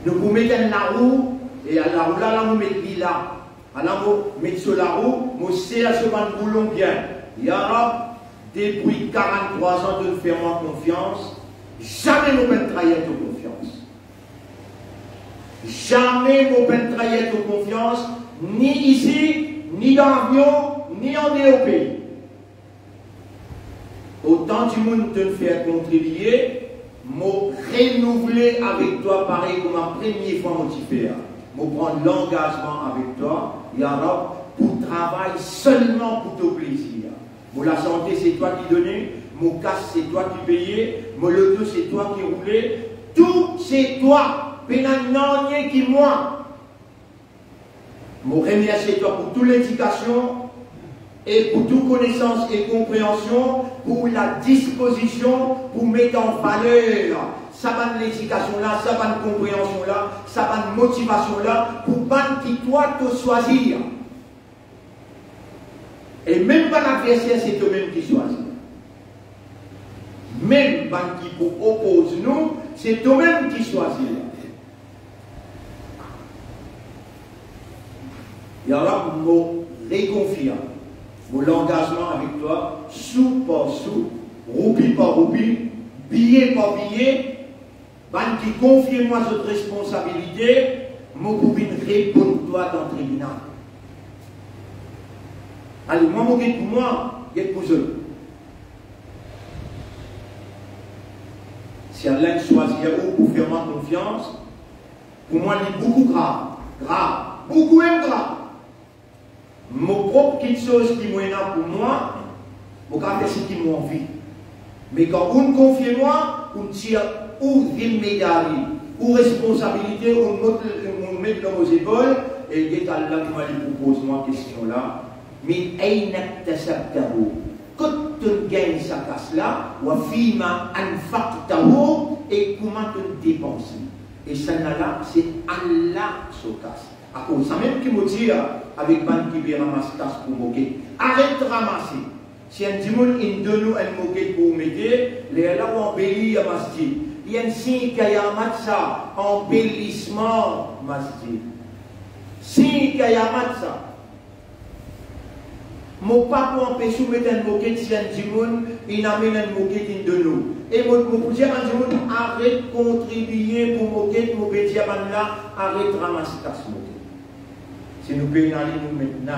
Nou pou met enn larou, e larou la, la nou met li la. Ala mo met so larou, mo ser so bann boulon bien. Ya Rab, depi karant-trwa an to'nn fer mwa konfians, zame mo pa'nn trair to konfians. Zame mo pa'nn trair to konfians, ni isi, ni dan avion, ni andeor pei. Otan dimoun to'nn fer kontribie, mo renouvle avek twa parey kouma premie fwa mo ti fer. Mo pran langazman avek twa, ya Rab, pou travay selman pou to plezir. Mo lasante se twa ki done, mo kas se twa ki peye, mo loto se twa ki roule, tou se twa, pena nanye ki mwa. Mo remersie twa pou tou ledikasion e pou tou konesans e konpreansion, pou ladispozision pou met an valer sa bann ledikasion la, sa bann konpreansion la, sa bann motivasion la, pou bann ki twa to swazir. E mem bann adverser, se tomem ki swazir. Mem bann ki pou opoz nou, se tomem ki swazir. Ya Rab, mo rekonfirm mo langazman avek twa, sou par sou, roupi par roupi, biye par biye, bann ki konfie mwa zot responsabilite, mo pou vinn reponn twa dan tribinal. Ale, mwa mo get pou mwa, get pou zot. Si Allah inn swazir ou pou fer mwa konfians, pou mwa li boukou grav, grav, boukou mem grav. Mo prop kiksoz ki mo ena pou mwa, mo kapav fer seki mo anvi. Me kan ou'nn konfie mwa, ou'nn tir ou zimmedari, ou responsabilite, ou'nn mot, ou'nn met lor mo zepol, e get Allah kouma li pou poz mwa kestion la, "Min ayna iktasabtahu?" Kot to'nn gagn sa kas la, "Wa fima anfaqtahu?" E kouma to'nn depans li. E sannla la, se Allah so kas. Akoz samem ki mo dir avek bann ki pe ramas kas pou moket, aret ramase. Si enn dimoun inn donn ou enn moket pou ou mete, lerla ou anbeli masjid. Li enn sign kiyamat sa, anbelisman masjid. Sign kiyamat sa. Mo pa pou anpes ou met enn moket si enn dimoun inn amenn enn moket inn donn ou. E mo, mo pou dir bann dimoun, aret kontribie pou moket, mo pe dir bannla, aret ramas kas moket. Si nou pena li, nou met ena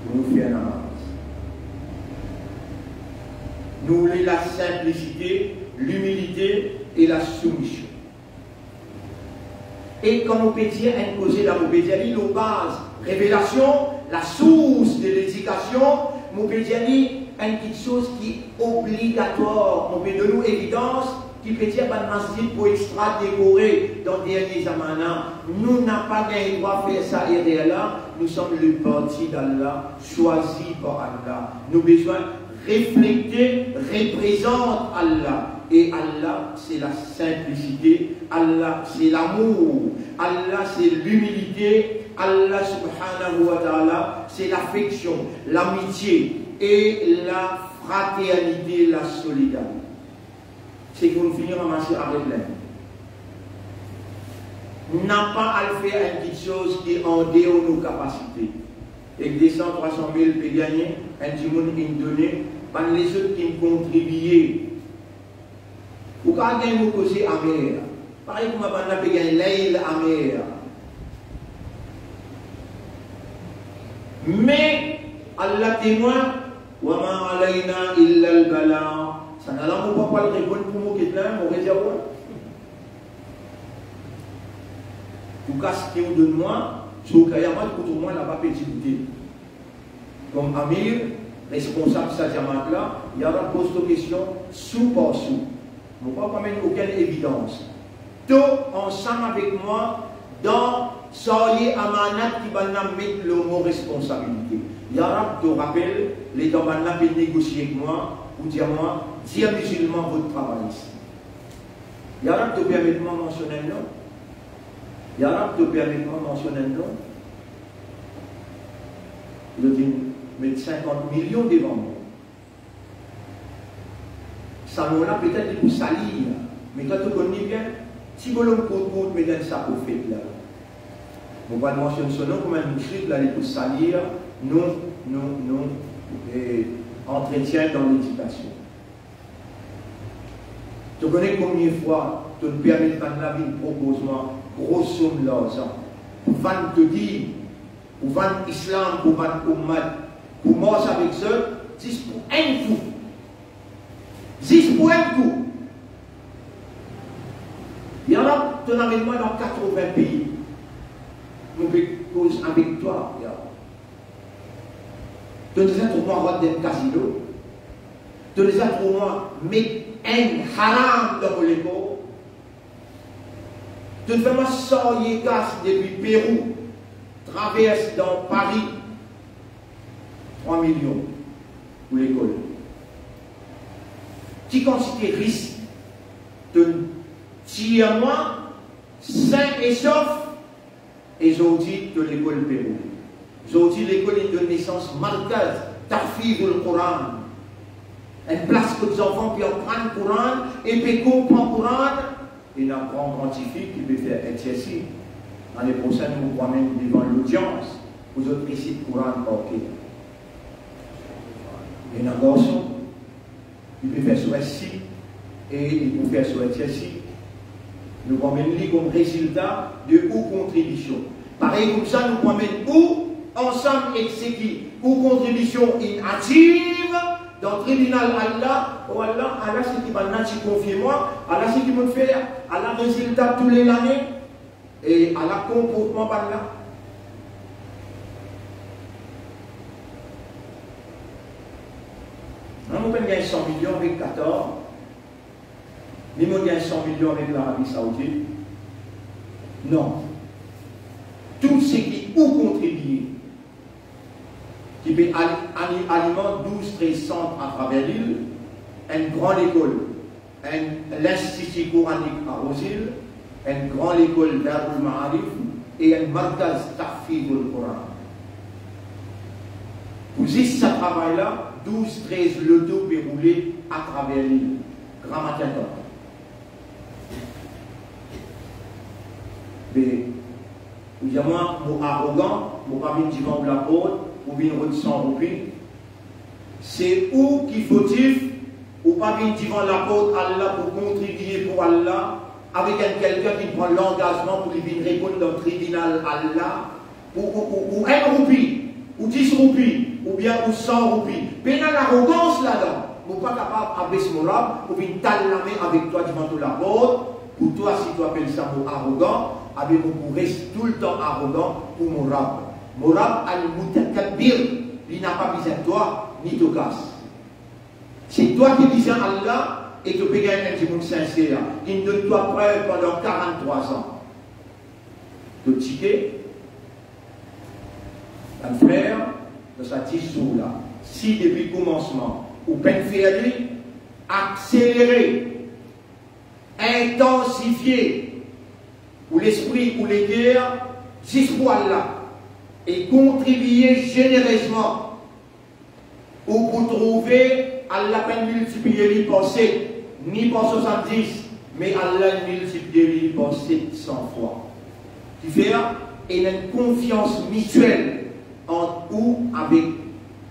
pou nou fer namaz. Nou oule lasinplisite, limilite e lasoumision. E kan mo pe dir enn koze la, mo pe dir li lor baz revelasion, lasours de ledikasion, mo pe dir li enn kiksoz ki obligatwar. Mo pe donn ou evidans ki pe dir bann masjid pou extra dekore dan dernie zamann la. Nou napa gagn drwa fer sa erer la. Nous sommes le parti d'Allah, choisi par Allah. Nou bizin reflekte, reprezant Allah. E Allah, se lasinplisite, Allah, se lamour, Allah, se limilite, Allah, subhanahu wa ta'ala, se lafeksion, lamitie e lafraternite, lasolidarite. Seki ou'nn fini ramase, aret la. Napa al fer enn kiksoz ki andeor nou kapasite. Ek de san, trwa san mil pe gagne, enn dimoun inn done, bann lezot ki'nn kontribie. Ou kapav gagn mo koze amer. Parey kouma bannla pe gagn lel amer. Me Allah temwin, "Wa ma alayna illa al-balagh." Sannla mo pa pou al reponn pou mo get la, mo redir ou. Touka seki ou donn mwa, si ou kay a mwa, ou trouv mwa laba pe diskite. Kouma amir, responsab sa jamaat la, yarab poz to kestion sou par sou. Mo pa pou amenn okenn evidans. To ansam avek mwa dan sarye amanat ki bannla met lor mo responsabilite. Yarab to rapel, letan bannla pe negosie ek mwa, ou dir mwa, dir mizilman vot travay isi. Yarab to permet mwa mansionn enn nom. Yarab to permet mwa mansionn enn nom. Zot inn met sinkant milion devan mwa. Sa nom la petet li pou salir, me kan to konn li bien, ti bolonm kourtkourt met enn sapo fet la. Mo pa mansionn so nom kouma enn moushrik la, li pou salir nou, nou, nou, eh, antretien dan ledikasion. To kone konbien fwa to permet bannla vinn propoz mwa gro som larzan pou vann to din, pou vann islam, pou vann oummat, pou mars avek zot, zis pou enn kou. Zis pou enn kou. Yarab, to amenn mwa dan katrovin pei. Mo pe koz avek twa, yarab. To deza trouv mwa rant dan enn kazino. To deza trouv mwa met enn haram dan mo lekor. To fer mwa sarye kas depi Perou, travers dan Pari, trwa milion pou lekol. Ki kantite risk to tir mwa, sin e sof, e zordi to lekol pe roule. Zordi lekol inn donn nesans Markaz Tahfizul Quran, enn plas kot zanfan pe aprann Quran e pe konpran Quran. Ena gran, gran tifi ki pe fer H S C. Lane prosenn, mo pou amenn devan lodians pou zot resit Quran par ker. Ena garson, li pe fer so S C e li pou fer so H S C. Nou pou amenn li kom rezilta de ou kontribision. Parey koumsa, nou pou amenn ou, ansam ek seki ou kontribision inn atir dan tribinal Allah. O Allah, ala seki bann la ti konfie mwa, ala seki mo fer, ala rezilta tou le lane, e ala konportman bann la. Non, mo pa'nn gagn san milion avek Qatar, ni mo gagn san milion avek Larabi Saoudit. Non. Tou seki ou kontribie, ki pe ali-, ali-, aliman douz, trez sant atraver lil, enn gran lekol, enn linstiti koranik a Rouzil, enn gran lekol Darul Maarif e enn Markaz Tahfizul Quran. Pou zis sa travay la, douz, trez loto pe roule atraver lil, gramatin tan. Be, ou dir mwa, mo arogan, mo pa vinn divan ou laport pou vinn rod san roupi. Se ou ki fotif, ou pa vinn divan laport Allah pou kontribie pou Allah avek enn kelkenn ki pran langazman pou li vinn reponn dan tribinal Allah pou, ou, ou, ou enn roupi, ou dis roupi, oubien ou san roupi. Pena larogans ladan. Mo pa kapav abes mo rab pou vinn tal lame avek twa divan to laport. Pou twa, si to apel sa mo arogan, abe mo pou res toultan arogan pou mo Rab. Mo Rab Al-Mutakabbir, li napa bizin twa, ni to kas. Se twa ki bizin Allah e to pe gagn enn dimoun sinser, ki'nn donn twa prev pandan karant-trwa an. To tike, bann frer, dan sa dis zour la, si depi koumansman ou pa'nn fer li, akselere, intansifie ou lespri, ou leker, zis pou Allah, e kontribie zenerezman, ou pou trouve Allah pa'nn miltiplie li par set, ni par swasanndis, me Allah miltiplie li par set san fwa. Kifer ena enn konfians mitiel ant ou avek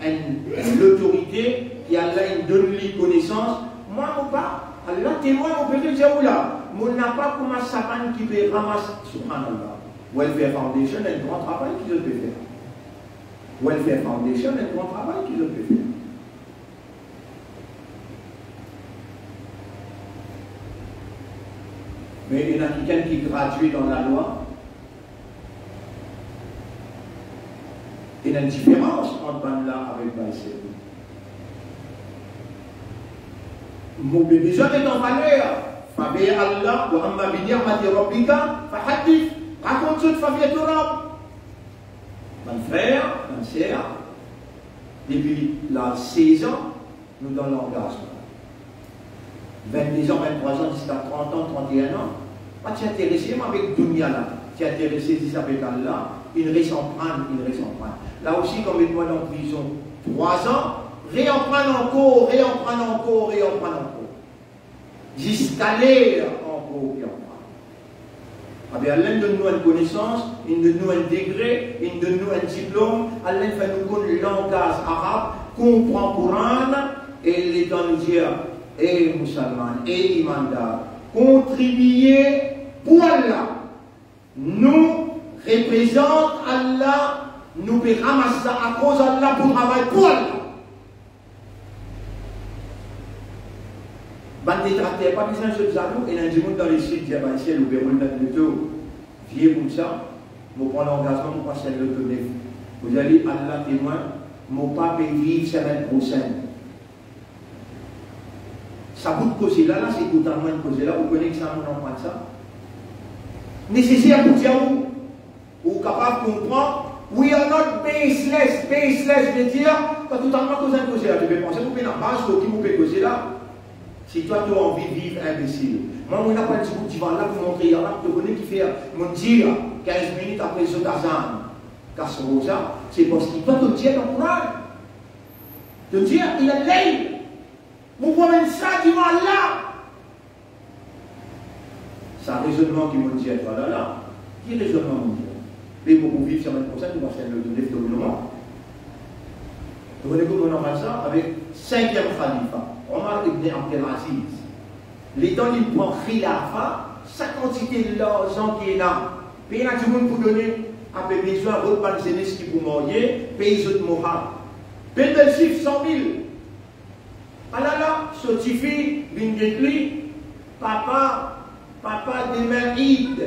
enn lotorite ki Allah inn donn li konesans. Mwa, mo pa, Allah temwin, mo pe dir ou la, mo napa kouma sa bann ki pe ramas, subhanallah. Welfare Foundation, enn gran travay ki zot pe fer. Welfare Foundation, enn gran travay ki zot pe fer. Me ena kikenn ki gradie dan lalwa, ena enn diferans ant bannla avek bann sel. Mo pe bizin met an valer faver Allah, wa amma bi ni'mati rabbika fahaddith. Rakont zot faver to Rab. Bann frer, bann ser, depi laz sez an, nou dan langazman. Vennde zan, venntrwa zan, ziska trant an, tranteenn an, pa ti interese mwa avek dounia la, ti interese zis avek Allah, inn res aprann, inn res aprann. La osi, kan met mwa dan prizon trwa zan, reaprann ankor, reaprann ankor, reaprann ankor. Ziska ler ankor ki aprann. Abe, Allah inn donn nou enn konesans, inn donn nou enn degre, inn donn nou enn diplom, Allah inn fer nou konn langaz arab, konpran Koran, e letan nou dir, e mousalman, e imandar, kontribie pou Allah. Nou reprezant Allah, nou pe ramas sa akoz Allah, pou travay pou Allah. Bann detrakter pa bizin zot zalou, ena dimoun dan lesid dir, "Bann sel, ou pe roul dan loto vie koumsa, mo pran langazman, mo pou aste enn loto nef." Mo dir li, "Allah temwin, mo pa pe viv semenn prosenn." Sa bout koze la, la, se totalman enn koze la, ou kone ki sa mo aprann sa? Neseser pou dir ou, ou kapav konpran, we are not baseless. Baseless ve dir, kan totalman koz enn koze la, to pe panse, ou pena baz lor ki ou pe koze la. Si twa to anvi viv inbesil. Mwa, mo ena enn ti bout divan la pou montre twa la, to kone kifer mo dir, kinz minit apre zot azan, kas roza, se parski twa to dir dan Koran. To dir, ila lel. Mo pou amenn sa divan Allah. Sa rezonnman ki mo dir twa la la, ki rezonnman mo dir? Me mo pou viv semenn prosenn, mo pou aste enn loto nef, to kone mwa. To kone kouma mo aprann sa? Avek sinkiem khalifa, Omar ibn Abdel Aziz. Letan li pran khilafa, sa kantite larzan ki ena, pena dimoun pou done, ape bizin rod bann zenes ki pou marye, pey zot mohar. Bel bel sif, san mil. Ala la, so tifi vinn get li, "Papa, papa, demin Eid.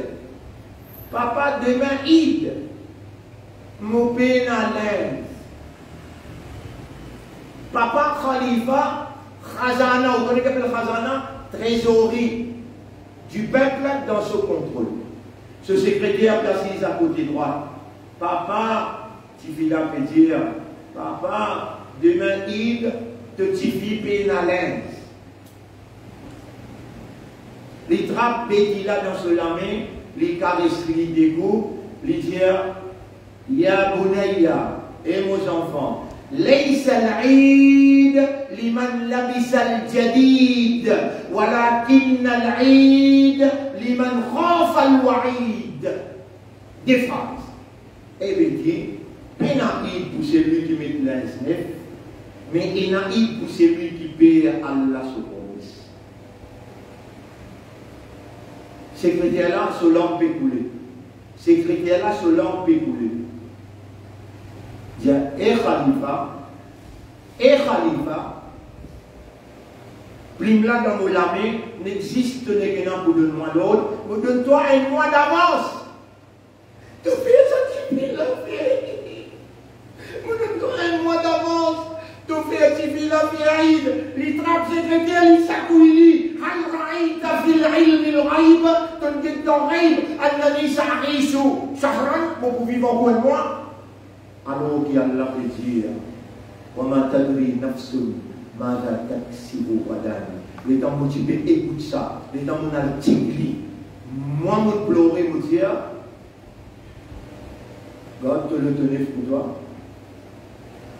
Papa, demin Eid. Mo pena linz." Papa Khalifa, khazana, ou kone ki apel khazana? Trezori du pep dan so kontrol. So sekreter ki asiz akote drwat. Papa, tifi la pe dir, "Papa, demin Eid, to tifi pena linz." Li trap beti la dan so lame, li kares li de kou, li dir, "Ya bunayya, e mo zanfan, laysa al-Eid liman labisa al-jadid, walakinna al-Eid liman khafa al-wa'id." De fraz. Ebe dir, pena Eid pou selwi ki met linz nef, me ena Eid pou selwi ki per Allah so promes. Sekreter la, so lang pe koule. Sekreter la, so lang pe koule. Dir, "E Khalifa, e Khalifa, plim la dan mo lame, nek zis to nek ena pou donn mwa lord, mo donn twa enn mwa davans." To fer sa tifi la fer. Mo donn twa enn mwa davans. To fer tifi la fer Eid. Li trap sekreter, li sakouy li. Hal ra'ayta fil ilmi al-ghayb? To'nn get dan ghaib, anni sa'ishu shahran, mo pou viv ankor enn mwa? Alor ki Allah pe dir, "Wa ma tadri nafsun madha taksibu ghadan." Letan mo ti pe ekout sa, letan mo al chek li, mwa mo plore, mo dir, gard to loto nef pou twa.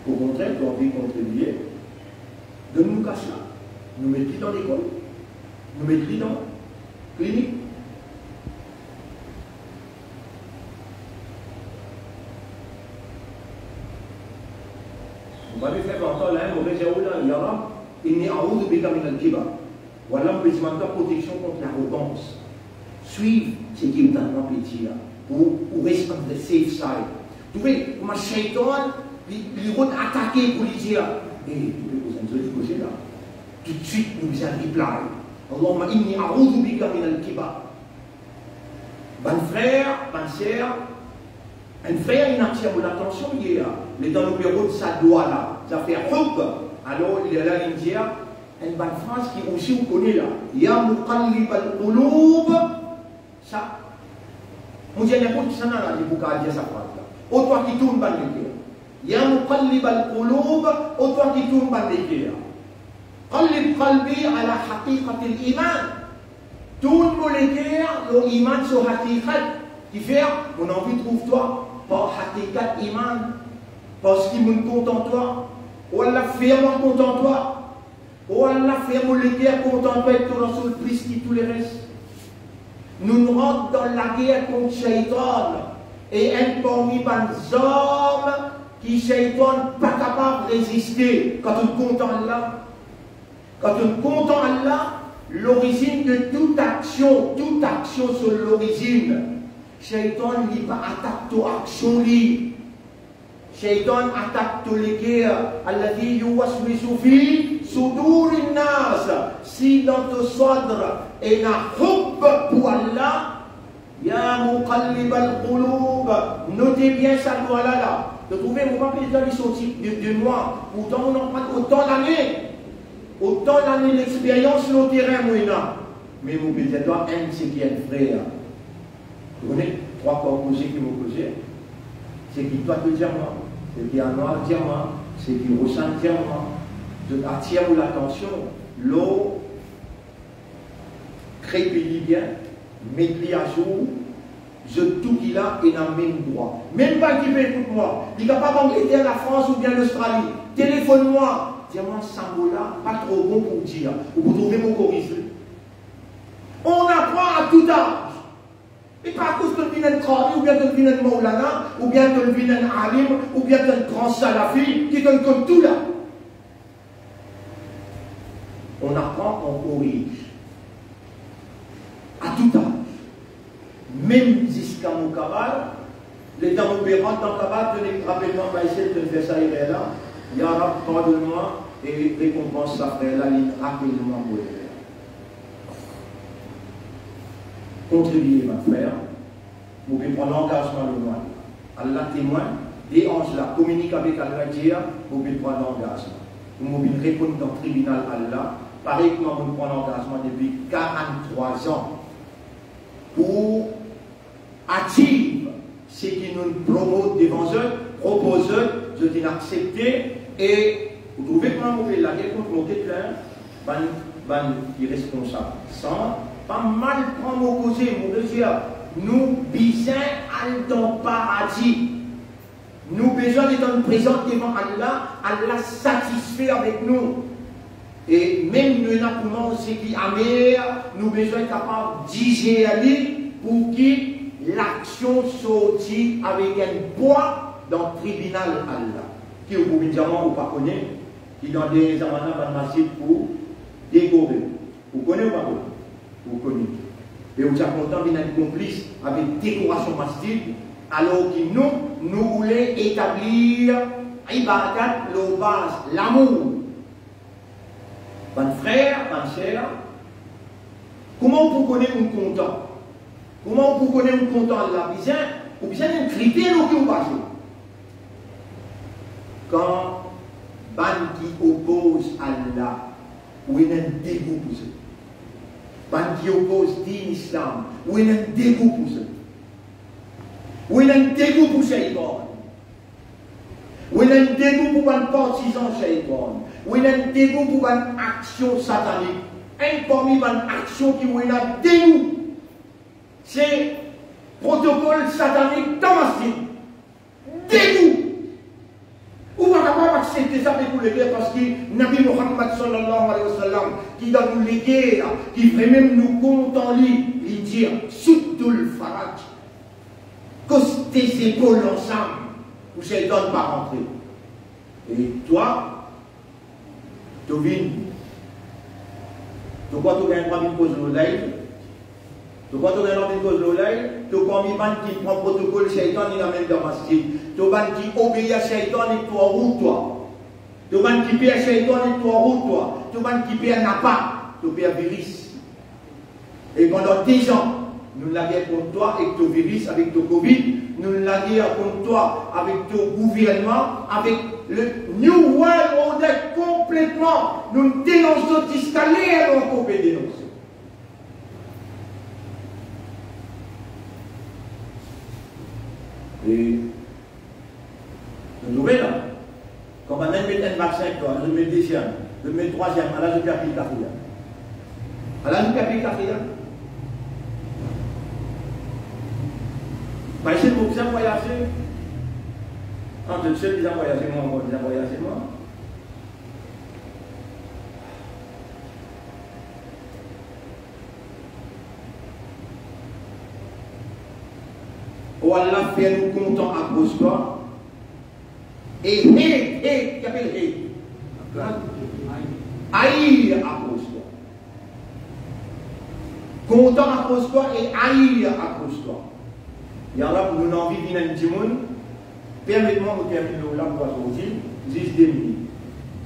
Okontrer, to anvi kontribie, donn nou kas la. Nou met li dan lekol. Nou met li dan klinik. Nou pa pe fer vantan la, mo pe dir ou la, ya Rab, inni a'udhu bika minal kibar. Ala, mo pe dimann twa proteksion kont larogans. Swiv seki ou tann mwa pe dir la, pou ou res on the safe side. Trouve kouma Seytan, li, li rod atake pou li dir, "Eh, to pe koz enn zoli koze la." Toutswit nou bizin reply, "Allahumma inni a'udhu bika minal kibar." Bann frer, bann ser, enn frer inn atir mo latansion yer, letan nou pe rod sa dwa la, zafer hubb, alor lerla linn dir enn bann fraz ki osi ou kone la, ya muqallibal qulub, sa, mo dir ninport kisannla, li pou kapav dir sa fraz la. O twa ki tourn bann leker. Ya muqallibal qulub, o twa ki tourn bann leker. Qallib qalbi ala haqiqatil iman. Tourn mo leker lor iman so haqiqat. Kifer mo anvi trouv twa par haqiqat iman. Parski mo kontan twa. O Allah, fer mwa kontan twa. O Allah, fer mo leker kontan twa ek to Rasoul plis ki tou leres. Nou rant dan lager kont Shaytan, e enn parmi bann zarm ki Shaytan pa kapav reziste, kan to kontan Allah. Kan to kontan Allah, lorizinn de tout aksion, tout aksion so lorizinn. Shaytan li pa atak to aksion li. Shaytan atak to leker, alladhi yuwaswisu fi sudurin nas. Si dan to sadr ena hubb pou Allah, ya muqallibal qulub, note bien sa dwa la la. To trouve, mo pa pe dir li sorti de, de mwa, pourtan mo ena otan lane, otan lane lexperyans lor terin mo ena. Me mo pe dir twa enn seki enn frer. Ou kone, trwa kor koze ki mo koze, seki twa to dir mwa, seki Anwar dir mwa, seki Rosann dir mwa, zot atir mo latansion lor kreye li bien, met li azour, zot tou ki la ena mem drwa. Mem bann ki pe ekout mwa, li kapav Angleter, Lafrans oubien Lostrali, telefonn mwa, dir mwa sa mo la pa tro bon pou dir, ou pou trouve mo koriz li. On apprend à tout âge. E pa akoz to'nn vinn enn qari, oubien to'nn vinn enn maulana, oubien to'nn vinn enn alim, oubien to'nn gran salafi, ki to'nn konn tou la. On apprend, on corrige. À tout âge. Mem ziska mo kabal, letan mo pe rant dan kabal, to'nn rapel mwa, Faisal, to'nn fer sa erer la, ya Rab, pardonn mwa e rekonpans sa frer la, li rapel mwa mo erer. Kontribie, bann frer, mo pe pran langazman lor mwa. Allah temwin, de anz la kominik avek Allah, dir, mo pe pran langazman. Mo vinn reponn dan tribinal Allah, parey kouma mo pran langazman depi karant-trwa an, pou achieve seki nou promot devan zot, propoz zot, zot inn aksepte, e ou trouve kouma mo pe lager kont mo get la, bann, bann ki responsab. San pa mal pran mo koze, mo pe dir, nou bizin al dan paradi. Nou bizin get prezan devan Allah, Allah satisfe avek nou. E mem nou ena pou manz seki amer, nou bizin kapav dizer li pou ki laksion sorti avek enn pwa dan tribinal Allah. Ki ou pou vinn dir mwa ou pa kone, ki dan dernie zaman la bann masjid pou dekore. Ou kone ou pa kone? Ou kone. E ou ti a kontan vinn enn konplis avek dekorasion masjid, alor ki nou, nou oule etablir ibadat lor baz lamour. Bann frer, bann ser, kouma ou pou kone ou kontan? Kouma ou pou kone ou kontan Allah? Bizin, ou bizin enn kriter lor ki ou baze. Kan bann ki opoz Allah, ou ena enn degou pou zot. Bann ki opoz din Islam, ou ena enn degou pou zot. Ou ena enn degou pou Shaytan. Ou ena enn degou pou bann partizan Shaytan. Ou ena enn degou pou bann aksion satanik. Enn parmi bann aksion ki ou ena degou, se protokol satanik dan masjid. Degou! Ou pa kapav aksepte sa, pe pou leker, parski Nabi Muhammad sallallahu alayhi wa sallam, ki dan nou leker, ki vremem nou kontan li, li dir, suddul faraj, kos de zepol ansam, pou Shaytan pa rantre. E twa, to vinn, to krwar to gagn drwa vinn koz lor live? To krwar to gagn drwa vinn koz lor live? To parmi bann ki pran protokol Shaytan, li amenn dan masjid. To bann ki obeir Shaytan, li twa ou twa. To bann ki per Shaytan, li twa ou twa. To bann ki per napa, to per viris. E pandan dezan, Nou'nn lager kont twa ek to viris, avek to covid. Nou'nn lager kont twa avek to gouvernman, avek le New World Order konpletman. Nou'nn denons zot ziska ler nou ankor pe denonse. E nou trouve la, kan bann-la met enn vaksin, zot met deziem, zot met trwaziem, ala zot pe apel katriiem. Ala zot pe apel katriiem. Bann sel mo bizin vwayaze. Ah, zot sel bizin vwayaze, mwa ankor bizin vwayaze, mwa. O Allah, fer nou kontan akroz twa. E hate, hate, ki apel hate? Air akroz twa. Kontan akroz twa e air akroz twa. Ya Rab, nou anvi vinn enn dimoun, permet mwa mo terminn lor la pou azordi, zis de minit.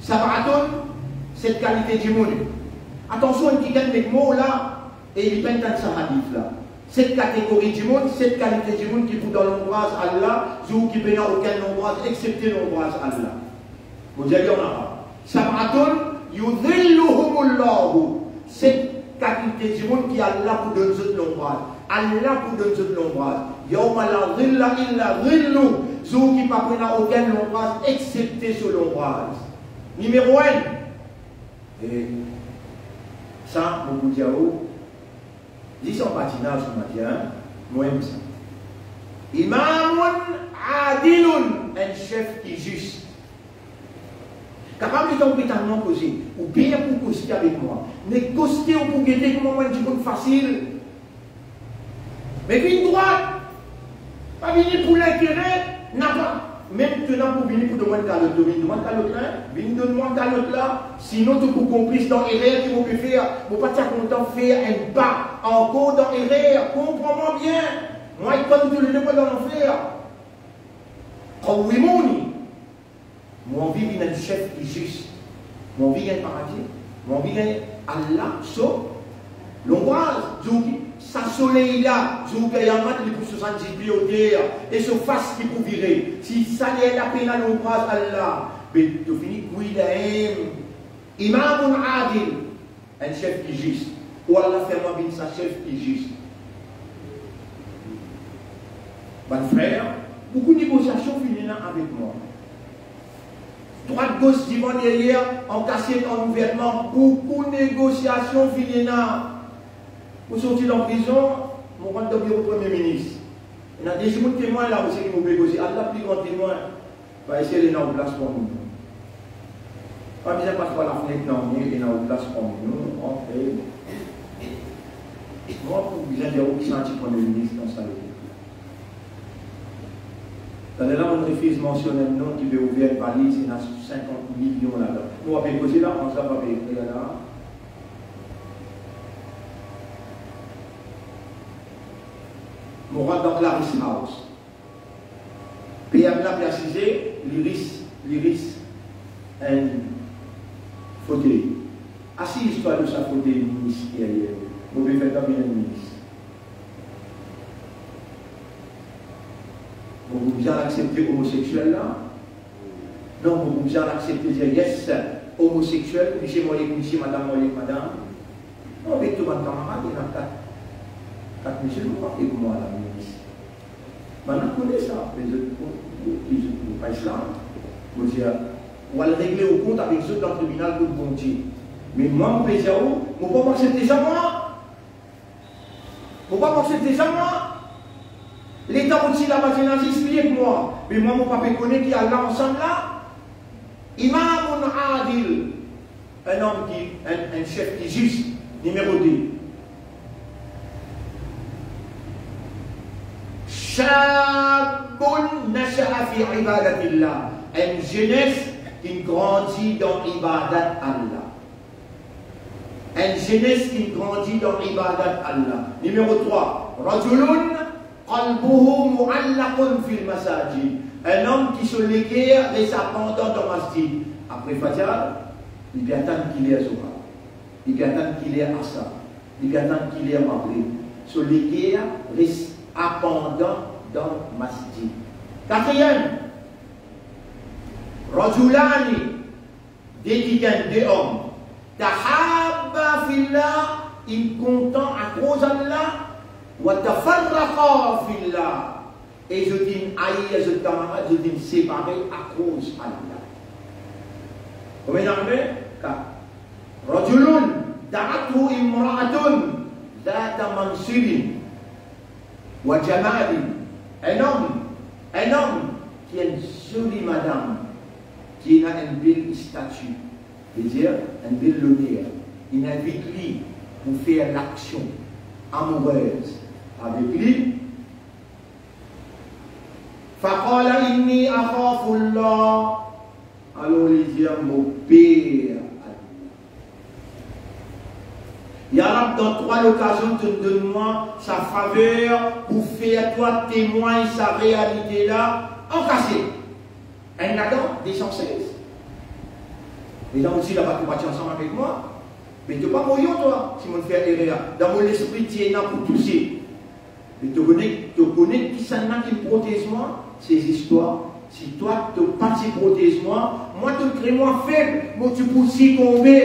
Sab'atun, set kalite dimoun. Atansion, kikenn met mo la, e li pa'nn tann sa hadis la. Set kategori dimoun, set kalite dimoun ki pou dan lonbraz Allah, zour ki pena okenn lonbraz, exsepte lonbraz Allah. Mo dir li an arab. Sab'atun yudhilluhumullahu. Set kalite dimoun ki Allah pou donn zot lonbraz. Allah pou donn zot lonbraz. Yawma la dhilla illa dhilluh. Zour ki pa pou ena okenn lonbraz exsepte so lonbraz. Nimero enn. E sa, mo pou dir ou, zis an patinaz, mo dir, hein, mo enn sa. Imamun adilun, enn sef ki zis. Kapav letan ou pe tann mwa koze, oubien pou koste avek mwa, me koste ou pou gete kouma mwa enn dimoun fasil. Me vinn drwat, pa vini pou lintere, napa. Mem to ena pou vini pou donn mwa enn kalot, to vinn donn mwa enn kalot la, hein? Vinn donn mwa enn kalot la, sinon to pou konplis dan erer ki mo pe fer. Mo pa ti a kontan fer enn pa ankor dan erer, konpran mwa bien. Mwa ek twa nou toulede pou al dan lanfer. Qawwimuni. Mo anvi vinn enn sef ki zis. Mo anvi gagn paradi. Mo anvi gagn Allah so lonbraz. Zour ki sa soley la, zour ki Kiyamat, li pou swasanndiz pie oter, e so fas ki pou vire. Si sa ler la pena lonbraz Allah, be to fini kwi daem. Imamun adil. Enn sef ki zis. O Allah, fer mwa vinn sa sef ki zis. Bann frer, boukou negosiasion finn ena avek mwa. Drwat, gos, divan, deryer, an kasiet, an ouvertman, boukou negosiasion finn ena. Mo sorti dan prizon, mo rant dan biro Premie Minis. Ena de dimoun temwin la osi ki mo pe koze. Allah pli gran temwin. Pa esey ena ou plas parmi nou. Pa bizin pas par lafnet, non, ena ou plas parmi nou, antre. Mwa pou bizin dir ou ki santi Premie Minis dan sa lepok la. Taler la, mo refiz mansionn enn non ki pe ouver enn valiz, ena sinkant milion ladan. Mo pa pe koze la, mo pa pe ekrir la. Mo rant dan Clarice House. PM la pe asize, li ris, li ris enn fotey. Asiz twa lor sa fotey minis deryer. Mo pe fer twa vinn enn minis. Mo pou bizin aksepte omoseksiel la? Non, mo pou bizin aksepte dir, yes, omoseksiel, misie marye ek misie, madam marye ek madam. Non, avek to bann kamarad, ena kat, kat mizilman avek mwa la, minis. Bann-la kone sa, me zot, zot, zot pa Islam. Mo dir, ou al regle ou kont avek zot dan tribinal kot Bondie. Me mwa, mo pe dir ou, mo pa pou aksepte sa, mwa. Mo pa pou aksepte sa, mwa. Letan mo ti laba, ti ena zis li ek mwa. Me mwa, mo pa pe kone ki Allah ansam la. Imamun adil. Enn om ki, enn, enn sef ki zis. Nimero de. Shabun nasha'a fi ibadatillah. Enn zenes ki grandi dan ibadat Allah. Enn zenes ki grandi dan ibadat Allah. Nimero trwa. Rajulun qalbuhu mu'allaqun fil masajid. Enn om ki so leker res apandan dan masjid. Apre fajar, li pe atann ki ler zohar. Li pe atann ki ler asar. Li pe atann ki ler magrib. So leker res apandan dan masjid. Katriem, rajulani, de kikenn, de om, tahabba fillah, inn kontan akoz Allah, wa tafarraqa fillah, e zot inn air zot kamarad, zot inn separe akoz Allah. Konbien inn arive? Kat. Rajulun da'athu imra'atun zata mansibin wa jamalin. Enn om, enn om ki enn zoli madam, ki ena enn bel stati, vedir enn bel loner, inn invit li pou fer laksion amourez avek li. Faqala, inni akhafullah. Alor li dir, mo per Allah. Ya Rab, dan trwa lokazion to donn mwa sa faver pou fer twa temwagn sa realite la ankase. Enn ladan, de san sez. Lezot osi laba, to pa ti ansam avek mwa. Me to pa moyon twa, si mo'nn fer erer. Dan mo lespri ti ena pou touse. Me to kone, to kone kisannla ki protez mwa? Se zis twa. Si twa to pa ti protez mwa, mwa to kre mwa feb, mo ti pou sikonbe.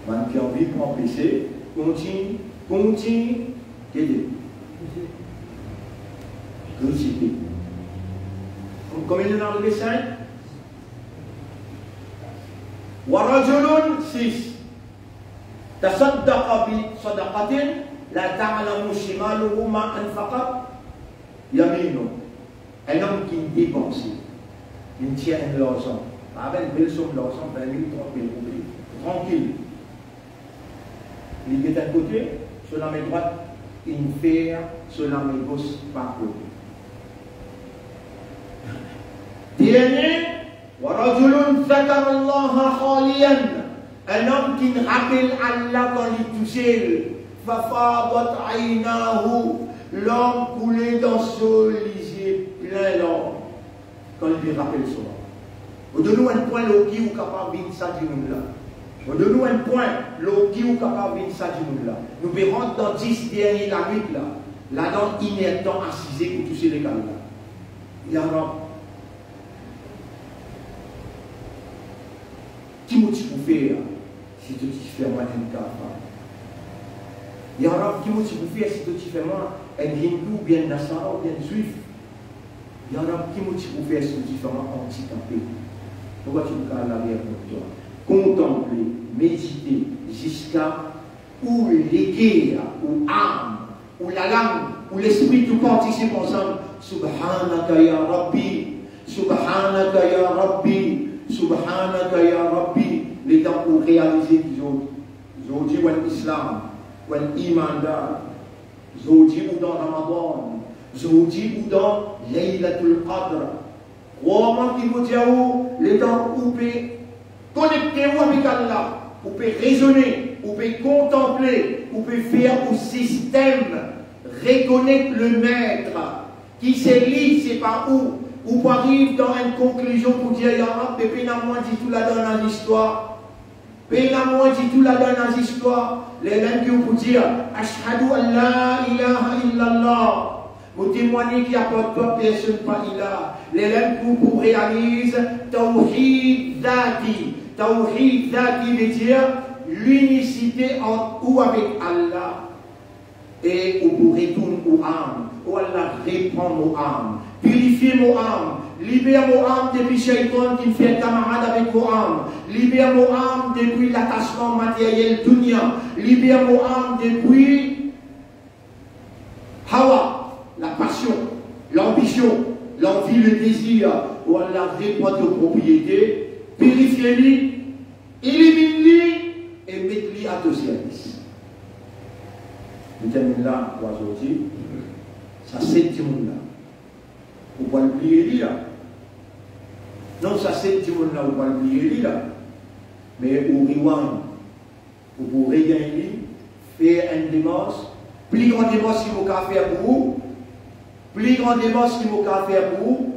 Bann ki anvi pran pese, kontign, kontign, gete. Kritike. Konbien nou arive, sink? Wa rajulun, sis, tasaddaqa bi sadaqatin la ta'lamu shimaluhu ma anfaqat yaminuhu. Enn om ki depanse, li tir enn larzan, pa enn bel som larzan, vin mil, trant mil roupi, trankil. Li met enn kote, so lame drwat inn fer so lame gos pa kone. Dernie, wa rajulun zakarallaha khaliyan, enn om ki rapel Allah kan li tousel, fa fadat aynahu, larm koule dan so lizie, plin larm, kan li rapel so Rab. Mo donn ou enn pwin lor ki ou kapav vinn sa dimoun la. Mo donn ou enn pwin lor ki ou kapav vinn sa dimoun la. Nou pe rant dan dis dernie lanwit la. Ladan inn er tan asize pou touse lekal la. Ya Rab, ki mo ti pou fer si to ti fer mwa enn kafar? Ya Rab, ki mo ti pou fer si to ti fer mwa enn Hindou, oubien Nasara, oubien Zwif? Ya Rab, ki mo ti pou fer si to ti fer mwa andikape? Bouka to pou kapav laver kont twa? Kontanple, medite, ziska ou leker, ou am, ou lalang, ou lespri, tou partisip ansam. Subhanaka ya Rabbi, subhanaka ya Rabbi, subhanaka ya Rabbi. Letan ou realize ki zot, zordi ou enn Islam, ou enn imandar, zordi ou dan Ramadan, zordi ou dan Laylatul Qadr. Krwar mwa ki mo dir ou, letan ou pe konekte ou avek Allah, ou pe rezone, ou pe kontanple, ou pe fer ou sistem rekonet le Maître, ki se li, se pa ou, ou pou ariv dan enn konklizion pou dir, ya Rab, pena mwa ditou ladan listwar. Pena mwa ditou ladan listwar, lerla ki ou pou dir, ashhadu an la ilaha illallah, mo temwagne ki apar twa personn pa ilah. Lerla ki ou pou realiz tawhid zati. Tawhid zati vedir linisite ant ou avek Allah. E ou pou retourn ou am. O Allah, repran mo am, pirifie mo am, liber mo am depi shaytan ki fer kamarad avek mo am, liber mo am depi latasman materyel dunia, liber mo am depi hawa, lapasion, lanbision, lanvi, ledezir. O Allah, repran to propriete, pirifie li, eliminn li e met li a to servis. Nou terminn la pou azordi. Sa set dimoun la, ou pou al bliye li la. Non, sa set dimoun la, ou pou al bliye li la. Me ou rewind, ou pou regagn li, fer enn demars, pli gran demars ki mo kapav fer pou ou, pli gran demars ki mo kapav fer pou ou.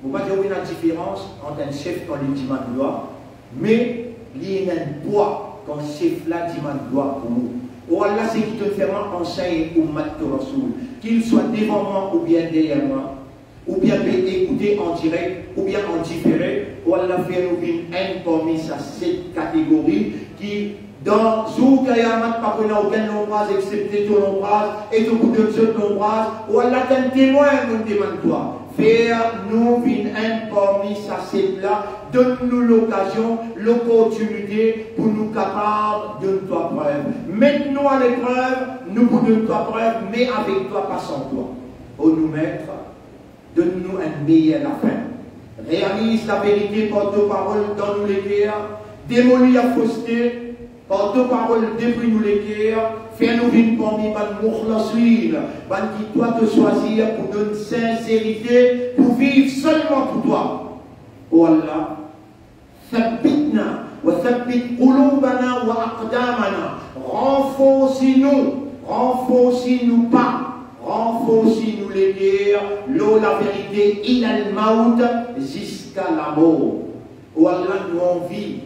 Mo pa dir ou ena diferans ant enn sef kan li dimann lwa, me li ena enn pwa Kan sef la dimann dwa pou ou, o Allah, seki to fer mwa ansegn oummat to Rasoul, ki li swa devan mwa oubien deryer mwa, oubien pe ekoute an direk oubien an difere, o Allah, fer nou vinn enn parmi sa set kategori ki dan zour Kiyamat pa pou ena okenn lonbraz exsepte to lonbraz, e to pou donn zot lonbraz. O Allah, to enn temwin, nou demann twa, fer nou vinn enn parmi sa set la, donn nou lokazion, loportinite pou nou kapav donn twa prev. Met nou a leprev, nou pou donn twa prev, me avek twa, pa san twa. O nou Met, donn nou enn meyer lafin. Realiz laverite par to parol dan nou leker, demoli lafoste par to parol depi nou leker, fer nou vinn parmi bann mukhlasin, bann ki twa to swazir pou donn sinserite, pou viv selman pou twa. O Allah, thabbitna wa thabbit qulubana wa aqdamana, ranforsi nou, ranforsi nou pa, ranforsi nou leker lor laverite, ilal mawt, ziska lamor. O Allah, nou anvi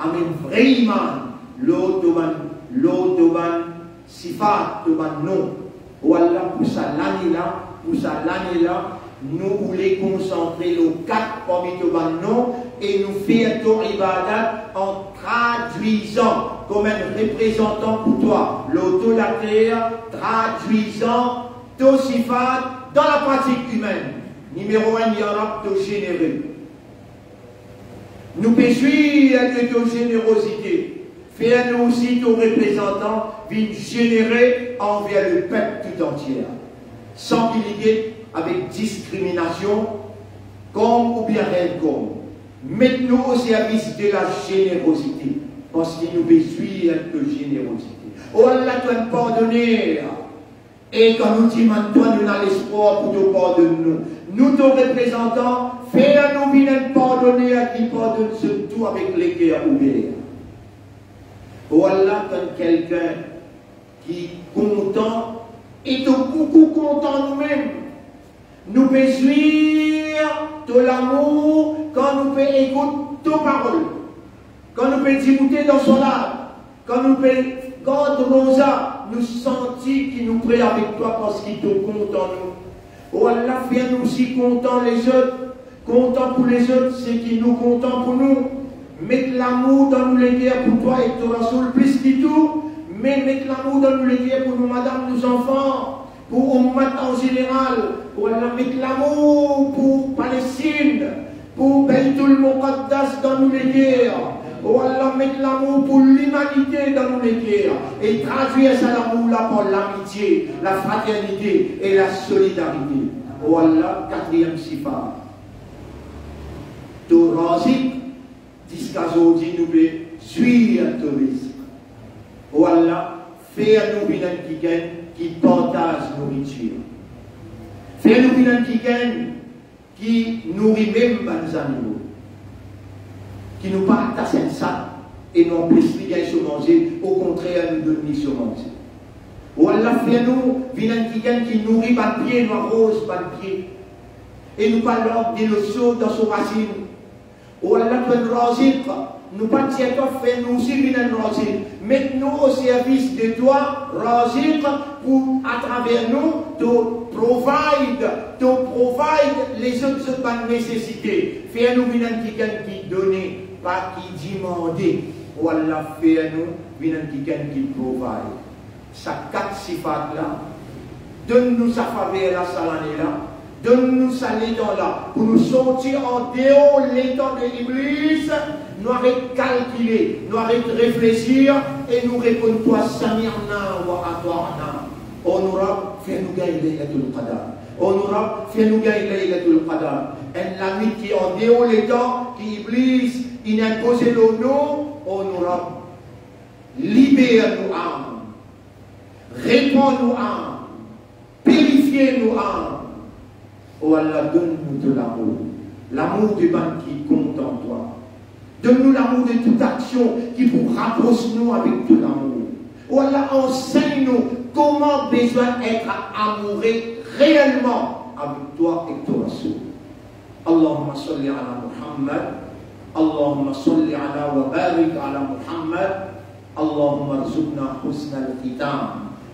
amenn vre iman lor to bann, lor to bann sifat, to bann non. O Allah, pou sa lane la, pou sa lane la, nou oule konsantre lor kat parmi to bann non e nou fer to ibadat an tradwizan, kouma enn reprezantan pou twa lor to later, tradwizan to sifat dan lapratik imenn. Nimero enn, ya Rab, to zenere. Nou pe zwir de to zenerozite. Fer nou osi to reprezantan, vinn zenere anver lepep toutantie, san ki li get avek diskriminasion, kom oubien rinkom. Met nou oservis de lazenerozite, parski nou pe zwir de to zenerozite. O Allah, to enn pardoner. E kan nou dimann twa, nou ena lespwar pou to pardonn nou. Nou to reprezantan, fer nou vinn enn pardoner ki pardonn zot tou avek leker ouver. O Allah, to enn kelkenn ki kontan e to boukou kontan noumem. Nou pe zwir to lamour kan nou pe ekout to parol. Kan nou pe diboute dan salat, kan nou pe gard roza, nou santi ki nou pre avek twa parski to kontan nou. O Allah, fer nou osi kontan lezot, kontan pou lezot seki nou kontan pou nou. Met lamour dan nou leker pou twa ek to Rasoul plis ki tou, me met lamour dan nou leker pou nou madam, nou zanfan, pou oummat an zeneral. O Allah, met lamour pou Palestinn, pou Baytul Muqaddas dan nou leker. O Allah, met lamour pou limanite dan nou leker e tradwir sa lamour la par lamitie, lafraternite e lasolidarite. O Allah, katriem sifat, to Razik. Ziska zordi nou pe zwir to rizik. O Allah, fer nou vinn enn kikenn ki partaz nouritir. Fer nou vinn enn kikenn ki nouri mem bann zanimo, ki nou pa atas enn sak e nou anpes li gagn so manze, okontrer nou donn li so manze. O Allah, fer nou vinn enn kikenn ki nouri bann pie, nou aroz bann pie, e nou pa larg delo so dan so rasinn. O Allah, to enn Razik, nou pa dir twa fer nou osi vinn enn Razik. Met nou o servis de twa, Razik, pou atraver nou to provide, to provide lezot zot bann nesesite. Fer nou vinn enn kikenn ki done, pa ki dimande. O Allah, fer nou vinn enn kikenn ki provide. Sa kat sifat la, donn nou sa faver la sa lane la, donn nou sa letan la pou nou sorti andeor letan de Iblis, nou aret kalkile, nou aret reflesir e nou reponn twa, sami'na wa ata'na. O nou Rab, fer nou gagn Laylatul Qadr. O nou Rab, fer nou gagn Laylatul Qadr. Enn lanwit ki andeor letan ki Iblis inn inpoze lor nou, o nou Rab, liber nou am, repran nou am, pirifie nou am. O Allah, donn nou to lamour, lamour de bann ki kontan twa. Donn nou lamour de tout aksion ki pou rapros nou avek to lamour. O Allah, ansegn nou kouma bizin et amoure reelman avek twa ek to Rasoul. Allahumma salli ala Muhammad. Allahumma salli ala wa barik ala Muhammad. اللهم ارزقنا حسن الختام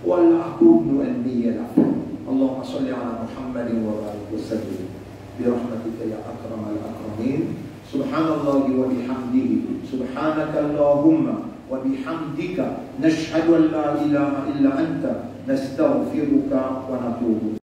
ولا تكون به الأخير. اللهم صل على محمد وبارك وسلم برحمتك يا أكرم الأكرمين. سبحان الله وبحمده، سبحانك اللهم وبحمدك، نشهد أن لا إله إلا أنت، نستغفرك ونتوب